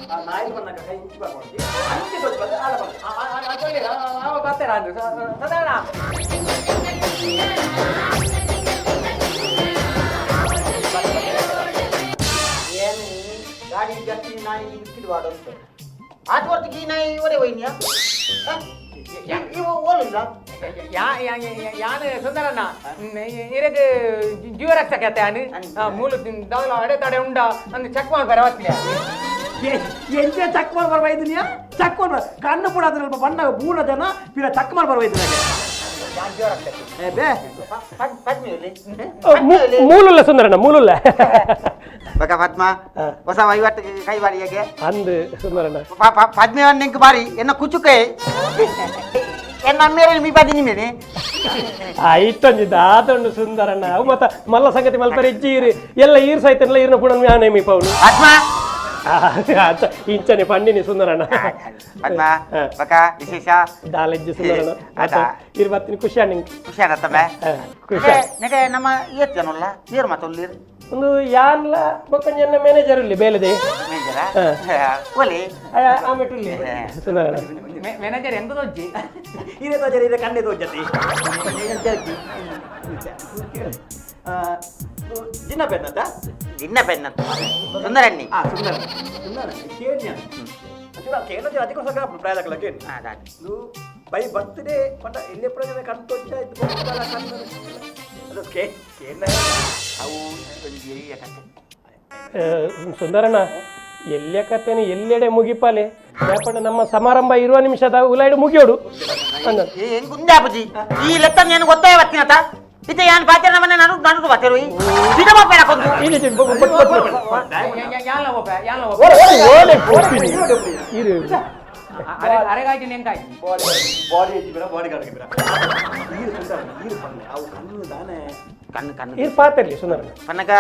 ಆ ನಾಯಿ ಬಣ್ಣಕ್ಕೆ ಕೈ ಹಂಚಿ ಬರ್ಕೊಂಡು ಹಂಚಿ ಬಂದು ಆಳ ಬಂದು ಬರ್ತಾರ ಅಂದ್ರು ಸದಾಣ ಏನು ಗಾಡಿ ಜಾಸ್ತಿ ನಾಯಿ ಬಿಸ್ಕಿಟ್ ವಾಡಂತ ಆಟ ಹೊತ್ತಿಗೆ ಈ ನಾಯಿ ಒರೆ ಒಯ್ನಿಯ ಇವು ಓಲಿಲ್ಲ ಯಾನ್ ಸುಂದರಣ್ಣ ಇರಗೆ ಜೀವರಕ್ಷಕ ಯಾನ್ ಮೂಲ ದಾವಲ ಅಡೆ ತಡೆ ಉಂಡ ಅಂದ್ ಚೆಕ್ ಮಾಡ್ಬಾರ ಅವತ್ತಿಲ್ಲ ಎಂಚೆ ಚಕ್ ಮಾಡಿ ಬರ್ಬಾ ಇದನ್ಯಾ ಚಕ್ ಮಾಡಿ ಕಣ್ಣು ಕೂಡ ಅದ್ರ ಬಣ್ಣ ಬೂಣ ಜನ ಪಿರ ಚಕ್ ಮಾಡಿ ಬರ್ಬಾ ಇದನ್ನ ಯಾನ್ ಜೀವರಕ್ಷಕ ಏ ಬೇ ಪದ್ಮಿ ಮೂಲುಲ್ಲ ಸುಂದರಣ್ಣ ಮೂಲುಲ್ಲ ಬಕ ಪದ್ಮ ಹೊಸ ವಹಿವಾಟು ಕೈ ಬಾರಿಯಾಗೆ ಅಂದು ಸುಂದರಣ್ಣ ಪದ್ಮಿ ನಿಂಕ್ ಬಾರಿ ಎನ್ನ ಕುಚುಕೆ ಎನ್ನ ಅಮ್ಮೇರೆ ಮೀ ಪದಿನಿ ಮೇನೆ ಆಯ್ತೊಂಜಿ ದಾತೊಂಡು ಸುಂದರಣ್ಣ ಅವು ಮತ್ತ ಮಲ್ಲ ಸಂಗತಿ ಮಲ್ಪರೆ ಇಜ್ಜಿ ಈರು ಎಲ್ಲ ಈರ್ ಸೈತನ್ಲ ಈರ್ನ ಪುಣನ್ ಯಾನೆ ಮೀ ಪೌನು ಪದ್ಮ ಇಂಚನೆ ಪಂಡಿನಿ ಸುಂದರಣ್ಣ ಪದ್ಮ ಬಕ ವಿಶೇಷ ದಾಲೆಜ್ಜಿ ಸುಂದರಣ್ಣ ಅದ. ಇರ್ ಬತ್ತಿನ ಖುಷಿ ನಿಂಗೆ ಖುಷಿ ಆಗತ್ತಮ್ಮ ಖುಷಿ ನೆಗೆ ನಮ್ಮ ಏತ್ ಜನಲ್ಲ ನೀರು ಮಾತೊಲ್ಲಿರ್ ಒಂದು ಯಾನ್ಲ ಬೊಕ್ಕಂಜನ್ನ ಮ್ಯಾನೇಜರ್ ಇಲ್ಲಿ ಬೇಲೆದೆ ಮೇಜರ ಹಾ. ಒಲಿ ಆಮೇಲೆ ಇಲ್ಲಿ ಸುಂದರಣ್ಣ ಮ್ಯಾನೇಜರ್ ಎಂತ ದೊಜ್ಜಿ ಇದೇ ತೋಜರಿ ಇದೆ ಕಣ್ಣೆ ತೋಜತಿ ಜಿನ್ನ ಪೆನ್ನತ್ತ ಜಿನ್ನ ಪೆನ್ನತ್ತ ಸುಂದರಣ್ಣಿ ಆ ಸುಂದರ ಸುಂದರ ಕೇನ್ಯ ಅಂಚೂರ ಕೇನ ಅಧಿಕ ಸಕ ಪ್ರಾಯದಕಲ ಕೇನ್ ಇದು ಬೈ ಬರ್ತ್ಡೇ ಪಂಡ ಎಲ್ಲಿ ಪ್ರಜನೆ ಕಣ್ ತೊಚ್ಚ ಇತ್ತು ಕಣ್ಣು ಅದು ಕೇ ಕೇನ ಅವು ಒಂಜಿ ಎಲ್ಲಿಯ ಕತೆ ಸುಂದರಣ್ಣ ಎಲ್ಲಿಯ ಕತೆನ ಎಲ್ಲೆಡೆ ಮುಗಿಪಾಲೆ ಯಾಪಂಡ ನಮ್ಮ ಸಮಾರಂಭ ಇರುವ ನಿಮಿಷದ ಉಲಾಯ್ಡು ಮುಗಿಯೋಡು ಅಂದ ಏನ್ ಗುಂಜಾಪುಜಿ ಈ ಲೆಕ್ಕ నేను ಗೊತ್ತಾಯ ವತ್ತಿನತ ಇತ್ತೆ ಯಾನ್ ಪಾತೆರ ಮನೆ ನಾನು ನಾನು ಪಾತೆರು ಸೀದಾ ಬಾಪೇರ ಕೊಂದು ಇಲ್ಲಿ ಇಲ್ಲಿ ಬ- ಬ- ಬ- ಬ- ಯಾನ್ಲ ಒಬ್ಬ ಯಾನ್ಲ ಒಬ್ಬ ಓಲೆ ಪೋಪಿನಿ. ಇರು ಅರೆ ಅರೆಗಾಯ್ತು ನೆಂಕಾಯ್ತು ಬಾಡಿ ಬಾಡಿ ಹೆಚ್ಚಿ ಬಿಡ ಬಾಡಿ ಗಾರ್ಡ್ ಬಿಡ ನೀರು ಸುಂದರ ನೀರು ಪನ್ನೆ ಅವು ಕಣ್ಣು ದಾನೆ ಕಣ್ಣು ಕಣ್ಣು ಇರು ಪಾತೆರ್ಲಿ ಸುಂದರಣ್ಣ ಪನ್ನಗ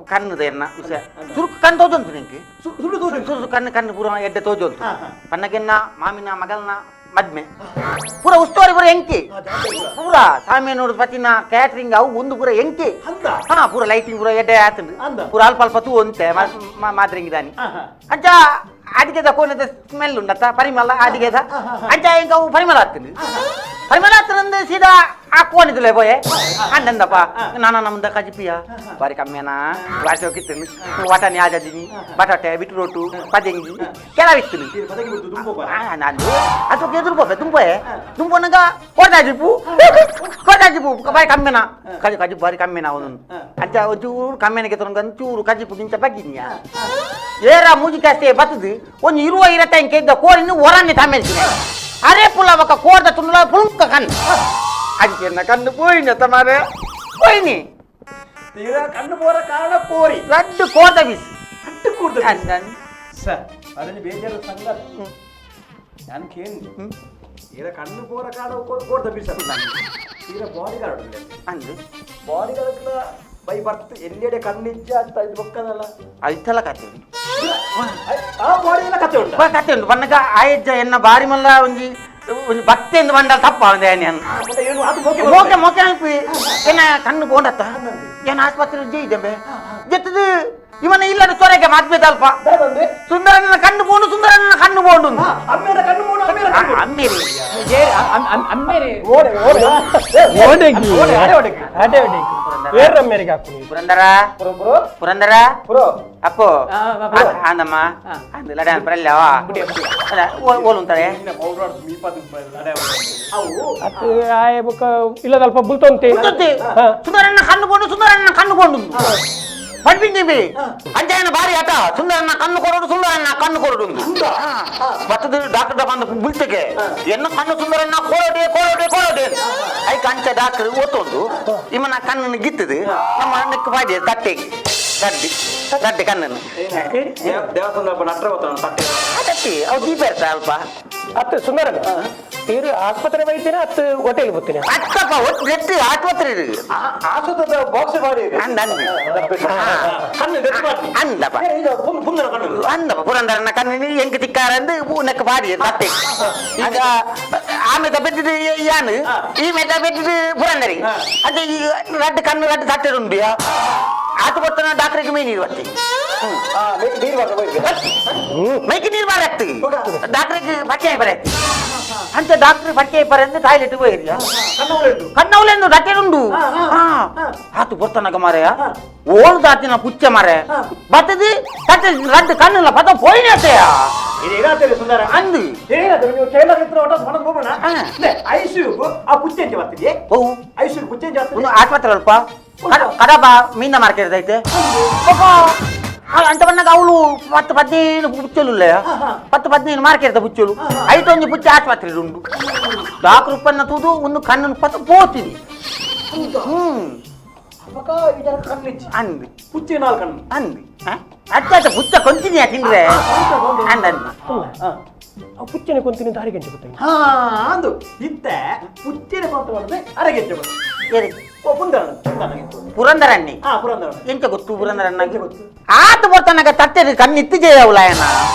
ಕಣ್ಣು ಎನ್ನ ಉಸೆ ಸುರುಕು ಕಣ್ಣು ತೋಜೊಂತು ನಿಂಗೆ ಸುಳ್ಳು ತೋಜು ಸುರು ಕಣ್ಣು ಕಣ್ಣು ಪೂರ ಎಡ್ಡೆ ತೋಜೊಂತು ಪನ್ನಗೆನ್ನ ಮಾಮಿನ ಮಗಲ್ನ ಮದ್ಮೆ ಪೂರ ಉಸ್ತುವಾರಿ ಪೂರ ಎಂಕಿ ಪೂರ ಸಾಮೆ ನೋಡು ಪತಿನ ಕ್ಯಾಟ್ರಿಂಗ್ ಅವು ಒಂದು ಪೂರ ಎಂಕಿ ಅಂದ? ಹಾ ಪೂರ ಲೈಟಿಂಗ್ ಪೂರ ಎಡ್ಡೆ ಆತಂದು ಅಂದ? ಪೂರ ಅಲ್ಪ ಅಲ್ಪ ತೂ ಅಂತೆ ಮಾದ್ರಿಂಗಿದಾನಿ ಅಂಚ ಅಡಿಗೆದ ಕೋನದ ಸ್ಮೆಲ್ ಉಂಡತ್ತ ಪರಿಮಳ ಅಡಿಗೆದ ಅಂಚ ಇಂಕ ಅವು ಪರಿಮಳ ಆಗ್ತದೆ ಪರಿಮಳ ಆಗ್ತದಂದ್ರೆ ಸೀದಾ ಆ ಕೋನಿದ್ಲೆ ಬೋಯೆ ಅಂದಂದಪ್ಪ ನಾನ ನಮ್ದ ಕಜಿಪಿಯ ಬಾರಿ ಕಮ್ಮಿಯನ ಬಾರಿ ಹೋಗಿತ್ತು ವಾಟಾಣಿ ಆಜಾದಿನಿ ಬಟಾಟೆ ಬಿಟ್ರೋಟು ಪದೆಂಗಿ ಕೆಲವಿತ್ತು ನೀರು ಪದಗಿ ಬಿಡ್ತು ದುಂಬೋ ನಾನು ಅದು ಎದುರು ಬೋಪೆ ದುಂಬೋಯೆ ದುಂಬೋನಗ ಕೋಟಾಜಿಪು ಕೋಟಾಜಿಪು ಬಾರಿ ಕಮ್ಮಿನ ಕಜಿ ಕಜಿ ಬಾರಿ ಕಮ್ಮಿನ ಅವನು ಅಂಚ ಒಂಚೂರು ಕಮ್ಮಿನಗೆ ತೊಗೊಂಡು ಒಂಚೂರು ಕಜಿಪು ಗಿಂಚ ಬಗ್ಗಿನ್ಯಾ ಏರ ಮೂಜಿ ಕಾಸ್ತೆ ಬತ್ತದು ಒಂಜಿ ಇರುವ ಇರತ್ತ ಇಂಕೆ ಇದ್ದ ಕೋರಿನ ಹೊರನ್ನೆ ತಮ್ಮೆಲ್ತೀನಿ ಅರೆ ಪುಲ್ಲ ಬಕ್ಕ ಕೋರ್ದ ತುಂಡುಲ ಪುಳುಕ ಕಣ್ಣು ಅಂಚೆನ್ನ ಕಣ್ಣು ಪೋಯಿನ ತಮಾರೆ ಪೋಯಿನಿ ತೀರಾ ಕಣ್ಣು ಪೋರ ಕಾರಣ ಕೋರಿ ರಡ್ಡು ಕೋರ್ದ ಬೀಸ್ ಕಟ್ಟು ಕೂಡ್ದು ಅಂದನ್ ಸರ್ ಅದನ್ನ ಬೇಜಾರು ಸಂಗತಿ ನಾನು ಕೇಳಿ ತೀರಾ ಕಣ್ಣು ಪೋರ ಕಾರಣ ಕೋರ್ದ ಬೀಸ ತೀರಾ ಬಾಡಿ ಗಾರ್ಡ್ ಅಂದು body guard by birth ಎಲ್ಲೆಡೆ ಕಣ್ಣಿಜ್ಜ ಅಂತ ಇದು ಬೊಕ್ಕದಲ್ಲ ಐತಲ ಕತೆ ಉಂಟು ಆ ಬಾಡಿ ಎಲ್ಲ ಕತೆ ಉಂಟು ಬಾ ಕತೆ ಉಂಟು ಬನ್ನಗ ಆಯಜ್ಜ ಎನ್ನ ಬಾರಿ ಮಲ್ಲ ಒಂಜಿ ಒಂಜಿ ಭಕ್ತಿಯಿಂದ ಬಂಡಲ್ ತಪ್ಪ ಒಂದೇ ನಾನು ಮತ್ತೆ ಏನು ಅದು ಮೋಕೆ ಮೋಕೆ ಮೋಕೆ ಅನ್ಪಿ ಏನ ಕಣ್ಣು ಬೋಂಡತ್ತ ಏನ ಆಸ್ಪತ್ರೆ ಜೈದಂಬೆ ಜತ್ತದು ಇವನ ಇಲ್ಲದ ತೊರೆಗೆ ಮಾತ್ಬೇದಲ್ಪ ಬಂದೆ ಸುಂದರನ ಕಣ್ಣು ಬೋಂಡು ಸುಂದರನ ಕಣ್ಣು ಬೋಂಡು ಅಮ್ಮೇರ ಕಣ್ಣು ಮೂಡು ಅಮ್ಮೇರ ಕಣ್ಣು ಮೂಡು. ಅಮ್ಮೇರಿ ಅಮ್ಮೇರಿ ಓಡೆ ಓಡೆ ಓಡೆಗಿ ಓಡೆ, ಅಡೆ ಓಡೆಗಿ. ಅಡೆ ಓಡೆಗಿ ಏರ್ ಮೇರೆಗೆ ಹಾಕು ನೀರು. ಪುರಂದರ ಪುರೋ ಪುರೋ ಪುರಂದರ ಪುರೋ ಅಪ್ಪೋ ಆ, ಆ, ಆ. ಆಂದಮ್ಮ ಅಂದು ಲಡ ಬರಲ್ಲವಾ ಓಲುಂತಾರೆ ನಿನ್ನ ಪೌಡರ್ ಆಡ್ತು ಮೀಪಾದು ಲಡೆ ಅವು ಅತ್ತು ಆಯೆ ಬೊಕ್ಕ ಇಲ್ಲದಲ್ಪ ಬುಲ್ತೊಂತೆ ಬುಲ್ತೊಂತೆ. ಹಾ. ಸುಂದರಣ್ಣ ಕಣ್ಣು ಕೊಂಡು ಸುಂದರಣ್ಣ ಕಣ್ಣು ಕೊಂಡು ಪಡ್ಬಿಂದಿವಿ ಅಂಜಾಯನ ಬಾರಿ ಆಟ ಸುಂದರಣ್ಣ ಕಣ್ಣು ಕೊರಡು ಸುಂದರಣ್ಣ ಕಣ್ಣು ಕೊರಡು ಬತ್ತದ ಡಾಕ್ಟರ್ ಬಂದು ಬುಲ್ತಗೆ ಎನ್ನ ಕಣ್ಣು ಸುಂದರಣ್ಣ ಕೋರಡೆ ಕೋರಡೆ ಕೋರಡೆ ಐಕ ಅಂಚ ಡಾಕ್ಟರ್ ಓತೊಂದು ಇವನ ಕಣ್ಣನ್ನು ಗಿತ್ತದು ನಮ್ಮ ಅಣ್ಣಕ್ಕೆ ಬಾಡಿ ತಟ್ಟೆಗೆ ದಡ್ಡಿ ದಡ್ಡಿ ಕಣ್ಣನ್ನು ದೇವಸ್ಥಾನ ನಟ್ರ ಹೋಗ್ತಾನ ತಟ್ಟೆ ಆ ತಟ್ಟಿ ಅವು ದೀಪ ಇರ್ತ ಅಲ್ಪ ಅತ್ತು ಸುಂದರಣ್ಣ ತೀರು ಆಸ್ಪತ್ರೆ ಬೈತೀನ ಅತ್ತು ಹೋಟೆಲ್ ಬರ್ತೀನಿ ಅತ್ತಪ್ಪ ಒಟ್ಟು ನೆಟ್ಟು ಆಸ್ಪತ್ರೆ ಇದು ಆಸುತ್ತದ ಬಾಕ್ಸ್ ಮಾಡಿ ಅಂದ ಅಂದ ಕಣ್ಣು ಗಟ್ಟಿ ಮಾಡಿ ಅಂದಪ್ಪ ಇದು ಪುಂದನ ಕಣ್ಣು ಅಂದಪ್ಪ ಪುರಂದರನ ಕಣ್ಣಿನ ಎಂಕ್ ತಿಕ್ಕಾರಂದು ಉನಕ್ಕೆ ಬಾಡಿ ತಟ್ಟೆ ಈಗ ಆಮೇಲೆ ಬೆಟ್ಟಿದ್ದು ಯಾನು ಈ ಮೆಟ್ಟ ಬೆಟ್ಟಿದ್ದು ಪುರಂದರಿ ಅದೇ ಈ ರಡ್ಡು ಕಣ್ಣು ರಡ್ಡು ತಟ್ಟೆ ಉಂಡು ಆತು ಕೊಡ್ತಾನ ಡಾಕ್ಟರ್ಗೆ ಮೇ ನೀರು ಬತ್ತಿ ಆ ನೀರು ಬರ್ತಾ ಹೋಗಿ ಮೈಕ್ ನೀರು ಬಾರತ್ತು ಡಾಕ್ಟರ್ಗೆ ಪಚ್ಚೆ ಬರತ್ತೆ ಅಂತ ಡಾಕ್ಟರ್ ಪಚ್ಚೆ ಬರಂದು ಟಾಯ್ಲೆಟ್ ಹೋಗಿರ್ಯ ಕಣ್ಣು ಉಂಟು ಕಣ್ಣವಲೆಂದು ಡಾಕ್ಟರ್ ಉಂಡು ಆತು ಬರ್ತಾನಗ ಮಾರಾಯ ಓಳು ದಾತಿನ ಪುಚ್ಚೆ ಮಾರೆ ಬತ್ತದು ತಟ್ಟೆ ರಡ್ಡು ಕಣ್ಣಲ್ಲ ಪದ ಪೋಯಿನ ಇದು ಏನಾಗ್ತದೆ ಸುಂದರ ಅಂದು ಏನಾಗ್ತದೆ ನೀವು ಕೇರಳ ಹತ್ರ ಒಟ್ಟ ಮನಸ್ಸು ಹೋಗೋಣ ಹಾ. ಐಸಿಯು ಆ ಪುಚ್ಚೆಂಚೆ ಬರ್ತಿದೆ ಓ ಐಸಿಯು ಪುಚ್ಚೆಂಚೆ ಒಂದು ಬರ್ತದೆ ಆಸ್ಪತ್ರೆ ಅಲ್ಪ ಕಡಬ ಮೀನ ಮಾರ್ಕೆಟ್ ಐತೆ ಅಂತ ಬಂದಾಗ ಅವಳು 10 15 ಪುಚ್ಚಲು ಇಲ್ಲ 10 15 ಮಾರ್ಕೆಟ್ ಪುಚ್ಚಲು ಐಟೊಂದು ಪುಚ್ಚೆ ಆಸ್ಪತ್ರೆ ಉಂಟು ಡಾಕ್ಟರ್ ಉಪ್ಪನ್ನ ತೂದು ಒಂದು ಕಣ್ಣನ್ನು ಪತ್ತ ಪೋತಿದೆ ಹ್ಮ್ ಅಪ್ಪಕ ಇದರ ಕಣ್ಣಿಚ್ಚಿ ಅಂದು ಪುಚ್ಚೆ ನಾಲ್ಕು ಕಣ್ಣು ಅಂದು ಅತ್ತ ಅತ್ತ ಪುಚ್ಚ ಕೊಂತಿದ್ಯಾ ತಿಂದ್ರೆ ಅಂದ ಅಂದು ಆ ಪುಚ್ಚನೆ ಕೊಂತಿನಿ ದಾರಿ ಗಂಟೆ ಗೊತ್ತಾಗಿ ಹಾ ಅಂದು ಇತ್ತೆ ಪುಚ್ಚೆನೆ ಪಾತ್ರ ಮಾಡಿದ್ರೆ ಅರಗೆಚ್ಚೆ ಬರ್ತದೆ ಏರಿ ಓ ಪುಂದರಣ ಪುಂದರಣ ಪುರಂದರಣ್ಣಿ ಹಾ ಪುರಂದರಣ ಎಂತ ಗೊತ್ತು ಪುರಂದರಣ್ಣ ಎಂತ ಗೊತ್ತು? ಆತ ಬರ್ತಾನಗ ತಟ್ಟೆ ಕಣ್ಣು ಇತ್ತಿಜೆಯವಳ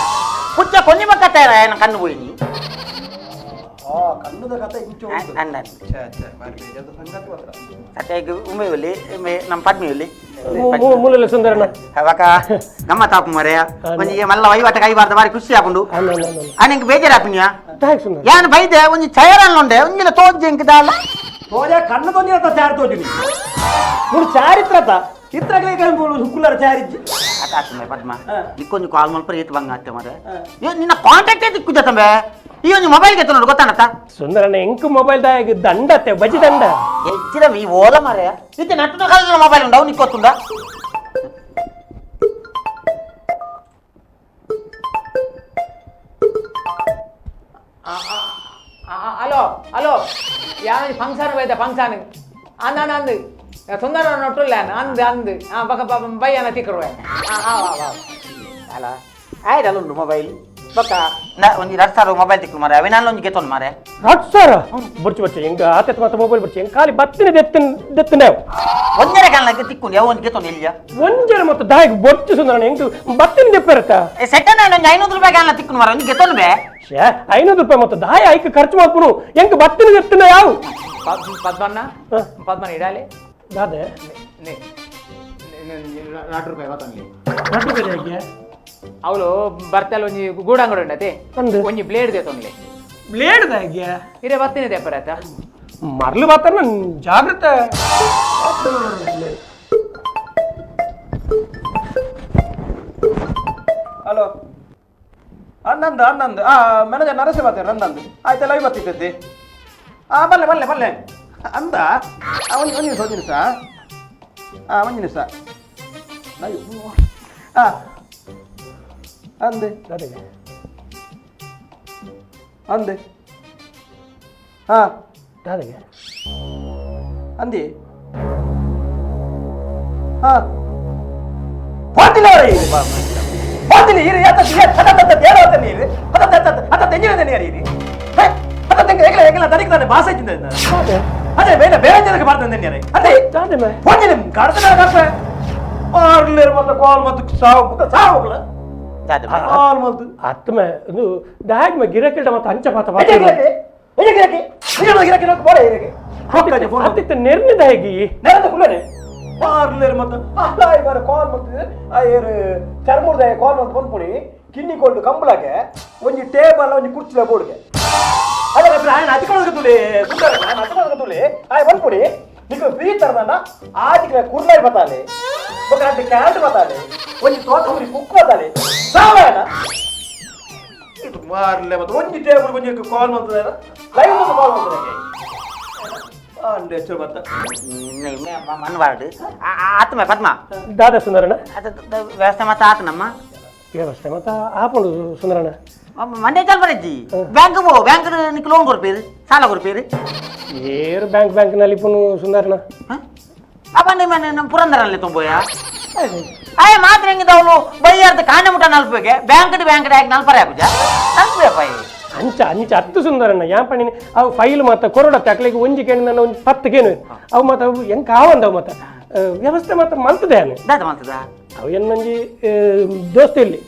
ಪುಚ್ಚ ಕೊನ್ನಿ ಬಕ್ಕತ್ತಾರ ఆయన ಕಣ್ಣು పోయింది ಆ ಕಣ್ಣುದ ಕಥೆ ಇಂಚು ಉಂಟು. ಅಂದ ಛೇ, ಛೇ, ಬಾರಿ ಬೇಜಾರದ ಸಂಗತಿ ಮಾತ್ರ. ಸತ್ಯಾಗಿ ಉಮ್ಮೆ ಒಲ್ಲಿ ನಮ್ಮ ಪದ್ಮಿ ಒಲ್ಲಿ ಮೂಲಲ್ಲ ಸುಂದರಣ್ಣ ಅವಾಗ ನಮ್ಮ ತಾಪು ಮರೆಯ ಒಂಜಿ ಮಲ್ಲ ವಹಿವಾಟ ಕೈಬಾರ್ದ ಬಾರಿ ಖುಷಿ ಆಪುಂಡು ಅಲ್ಲ ಅಲ್ಲ ಅಲ್ಲ ಅನಿಂಗ್ ಬೇಜಾರಾಪಿನ್ಯಾ ದಾಯಕ್ ಸುಂದರ ಯಾನ್ ಬೈದೆ ಒಂಜಿ ಚಯರಲ್ಲ ಉಂಡೆ ಒಂಜಿನ ತೋಜ್ಜೆ ಇಂಕ್ ದಾಲ ತೋಜ ಕಣ್ಣು ತೊಂದಿರತ್ತ ಚಾರ್ ತೋಜು ನೀ. ಮೂರು ಚಾರಿತ್ರತ ಇತ್ರಗಲೇ ಕುಲ್ಲರ ಚಾರಿಜ್ಜಿ ಆತಂಬೆ ಪದ್ಮ ನಿಕ್ಕೊಂಜಿ ಕಾಲ್ ಮಲ್ಪ ಏತ್ ಬಂಗ ಅತ್ತೆ ಮರೆ ನಿನ್ನ ಕಾಂಟ್ಯಾಕ್ಟ್ ದಿಕ್ಕುಜ ತಂಬೆ ಈ ಒಂಜಿ ಮೊಬೈಲ್ ಗೆತ್ತ ನೋಡು ಗೊತ್ತಾನತ್ತ ಸುಂದರಣ್ಣ ಎಂಕ್ ಮೊಬೈಲ್ ದಾಯಗ ದಂಡತ್ತೆ ಬಜಿ ದಂಡ ಎಚ್ಚಿರ ಈ ಓಲ ಮರೆ ಇತ್ತೆ ನಟ್ಟು ಕಾಲದ ಮೊಬೈಲ್ ಉಂಡವು ನಿಕ್ಕೊತ್ತುಂಡ ಹಲೋ ಹಲೋ ಯಾವ ಫಂಕ್ಷನ್ ಹೋಯ್ತ ಫಂಕ್ಷನ್ ಅಂದ ಅಂದ ಅಂದು ಸುಂದರ ನೊಟ್ಟುಲ್ಲ ಅಂದ್ ಅಂದ್ ಆ ಬಕ ಬಯ್ಯನ ತಿಕ್ಕರುವೆ ಆ ಆ ಅಲ್ಲ ಆಯ್ತಲ್ಲ ಉಂಡು ಮೊಬೈಲ್ ಬೊಕ್ಕ ಒಂಜಿ 2000 ಮೊಬೈಲ್ ತಿಕ್ಕು ಮಾರೆ ಅವಿನಾಲ್ ಒಂಜಿ ಗೆತ್ತೊಂದು ಮಾರೆ 2000 ಬುರ್ಚು ಬುರ್ಚು ಎಂಕ್ ಆತೆತ್ ಮಾತ ಮೊಬೈಲ್ ಬುರ್ಚು ಎಂಕ್ ಖಾಲಿ ಬತ್ತಿನ ದೆತ್ತಿನ ದೆತ್ತಿನ ಒಂಜರೆ ಕಾಲಕ್ಕೆ ತಿಕ್ಕು ಯಾವ ಒಂಜಿ ಗೆತ್ತೊಂದು ಇಲ್ಲಿಯ ಒಂಜರೆ ಮತ್ತು ದಾಯಗ ಬೊರ್ಚು ಸುಂದರಣ್ಣ ಎಂಕ್ ಬತ್ತಿನ ದೆಪ್ಪರತ್ತ ಸೆಕೆಂಡ್ ಹ್ಯಾಂಡ್ ಒಂಜಿ 500 ರೂಪಾಯಿ ಕಾಲ ತಿಕ್ಕು ಮಾರೆ ಒಂಜಿ ಗೆತ್ತೊಂದು ಬೇ ಶ್ಯೇ 500 ರೂಪಾಯಿ ಮತ್ತು ದಾಯ ಐಕ್ ಖರ್ಚು ಮಾಡ್ಪುನು ಎಂಕ್ ಬತ್ತಿನ ದೆತ್ತಿನ ಯಾವ ಪದ್ಮಣ್ಣ ಪದ್ಮಣ್ಣ ಇಡಾಲೆ ದಾದೆ ನೇ 2 ರೂಪಾಯಿ ಬತ್ತನ್ಲಿ 2 ರೂಪಾಯಿ ಅವಳು ಬರ್ತಲ್ಲ ಒಂಜಿ ಗೂಡಂಗಡಿ ಉಂಡತೆ ಅಂದು. ಒಂಜಿ ಬ್ಲೇಡ್ ದೇತೊಂದ್ಲೆ ಬ್ಲೇಡ್ ದಾಗ್ಯ ಇರೆ ಬತ್ತಿನ ದೇಪರ ಆತ ಮರ್ಲು ಮಾತ್ರ ಜಾಗ್ರತೆ ಹಲೋ ಅನ್ನಂದು ಅನ್ನಂದು ಆ ಮ್ಯಾನೇಜರ್ ನರಸಿ ಬರ್ತಾರೆ ನಂದಂದು ಆಯ್ತು ಲೈವ್ ಬರ್ತಿದ್ದದ್ದಿ ಆ ಬಲ್ಲೆ ಬಲ್ಲೆ ಬಲ್ಲೆ ಅಂದ ಒಂದು ಒಂದು ನಿಮಿಷ ಒಂದು ನಿಮಿಷ ಆ ಒಂದು ನಿಮಿಷ ಲೈವ್ ಆ ಅಂದೆ ದಾದೆ ಅಂದೆ ಹಾ ದಾದೆಗೆ ಅಂದಿ ಹಾ ಹೋತಿಲ್ಲ ಹೋತಿಲ್ಲ ಇರಿ ಯಾತ ಹತ ಹತ ತೇಡ ಹೋತ ನೀರು ಹತ ಹತ ಹತ ತೆಂಜಿನ ನೀರು ಇರಿ ಹತ ತೆಂಗ ಏಕಲ ಏಕಲ ತನಿಖೆ ತಾನೆ ಭಾಷೆ ಇದ್ದ ಅದೇ ಬೇರೆ ಬೇರೆ ಜನಕ್ಕೆ ಮಾಡ್ತಂದೆ ನೀರು ಅದೇ ದಾದೆ ಮೇ ಹೋತಿಲ್ಲ ಕಡತನ ಕಪ್ಪ ಆರ್ಲೇರ್ ಮತ್ತೆ ಕಾಲ್ ಮತ್ತು ಸಾವು ಮುಖ ಸಾವು ಹೋಗ್ಲ ದಾದೆ ಕಾಲ್ ಮತ್ತು ಆತ್ಮ ಇದು ದಾಗ್ ಮೇ ಗಿರಕಿಲ್ಡ ಮತ್ತೆ ಅಂಚ ಪಾತ ಅತ್ತಿತ್ತ ನೆರ್ನಿ ದಾಗಿ ನೆಲದ ಕುಲ್ಲನೆ ಪಾರ್ಲೇರ್ ಮತ್ತು ಆಯ್ ಬಾರ ಕಾಲ್ ಮತ್ತು ಏರು ಚರ್ಮುರ್ದಾಯ ಕಾಲ್ ಮತ್ತು ಬಂದ್ಪುಣಿ ಕಿನ್ನಿ ಕೊಂಡು ಕಂಬಳಕ್ಕೆ ಒಂಜಿ ಟೇಬಲ್ ಒಂಜಿ ಕುರ್ಚಿಲ ಬೋರ್ಡ್ಗೆ ಅದೇ ఆయన ಅತಿಕೊಳ್ಳೋದಕ್ಕೆ ತುಳಿ ಸುಂದರ ఆయన ಅತಿಕೊಳ್ಳೋದಕ್ಕೆ ತುಳಿ ಆಯ್ ಬಂದ್ಪುಣಿ ನಿಕ್ಕು ಫ್ರೀ ತರದನ್ನ ಆಟಿಗೆ ಕುರ್ಲಾಯಿ ಬತ್ತಾಲೆ ఒక రెండు ಕ್ಯಾರೆಟ್ ಬತ್ತಾಲೆ ಒಂಜಿ ತೋಟ ಉರಿ ಕುಕ್ ಬತ್ತಾಲೆ ಸಾವಾಯನ ಇದು ಮಾರ್ಲೆ ಮತ್ತು ಒಂಜಿ ಟೇಬಲ್ ಒಂಜಿ ಕಾಲ್ ಮಾಡ್ತದೆ ಲೈವ್ ಒಂದು ಕಾಲ್ ಮಾಡ್ತದೆ ಅಂಡೆ ಹೆಚ್ಚು ಬತ್ತ ಮನ್ವಾರ್ಡ್ ಆತ್ಮ ಪದ್ಮ ದಾದ ಸುಂದರಣ್ಣ ಅದು ವ್ಯವಸ್ಥೆ ಮತ್ತೆ ಆತನಮ್ಮ ವ್ಯವಸ್ಥೆ ಮತ್ತೆ ಆಪುಂಡು ಸುಂದರಣ್ಣ ಮಂಡ್ಯ ಚಲ್ ಬರಜ್ಜಿ ಬ್ಯಾಂಕ್ ಪೋ ಬ್ಯಾಂಕ್ ನಿಕ್ ಲೋನ್ ಕೊಡ್ಪೀರು ಸಾಲ ಕೊಡ್ಪೀರು ಏರು ಬ್ಯಾಂಕ್ ಬ್ಯಾಂಕ್ನಲ್ಲಿ ಪುನು ಸುಂದರಣ್ಣ ಅಪ್ಪ ನಿಮ್ಮ ನಮ್ಮ ಪುರಂದರಲ್ಲಿ ತುಂಬೋಯ ಆಯ್ ಮಾತ್ರ ಹೆಂಗಿದವನು ಬೈಯಾರ್ದು ಕಾಂಡೆ ಮುಟ್ಟ ನಲ್ಪಗೆ ಬ್ಯಾಂಕ್ ಬ್ಯಾಂಕ್ ಯಾಕೆ ನಲ್ಪರೆ ಆಪುಜ ನಲ್ಪೇ ಅಂಚ ಅಂಚ ಹತ್ತು ಸುಂದರಣ್ಣ ಯಾ ಪಣಿನಿ ಅವು ಫೈಲ್ ಮಾತ ಕೊರಡತ್ತೆ ಅಕ್ಲಿಗೆ ಒಂಜಿ ಕೇಳಿ ನನ್ನ ಒಂಜಿ 10 ಕೇನು ಅವು ಮಾತ ಅವು ಎಂಕ ಆವಂದವು ಮಾತ ವ್ಯವಸ್ಥೆ ಮಾತ್ರ ಮಲ್ತದೆ ಅನು ದಾದ ಮಾಡ್ತದ ಅವು ಎನ್ನೊಂಜಿ ದೋಸ್ತ ಇಲ್ಲಿ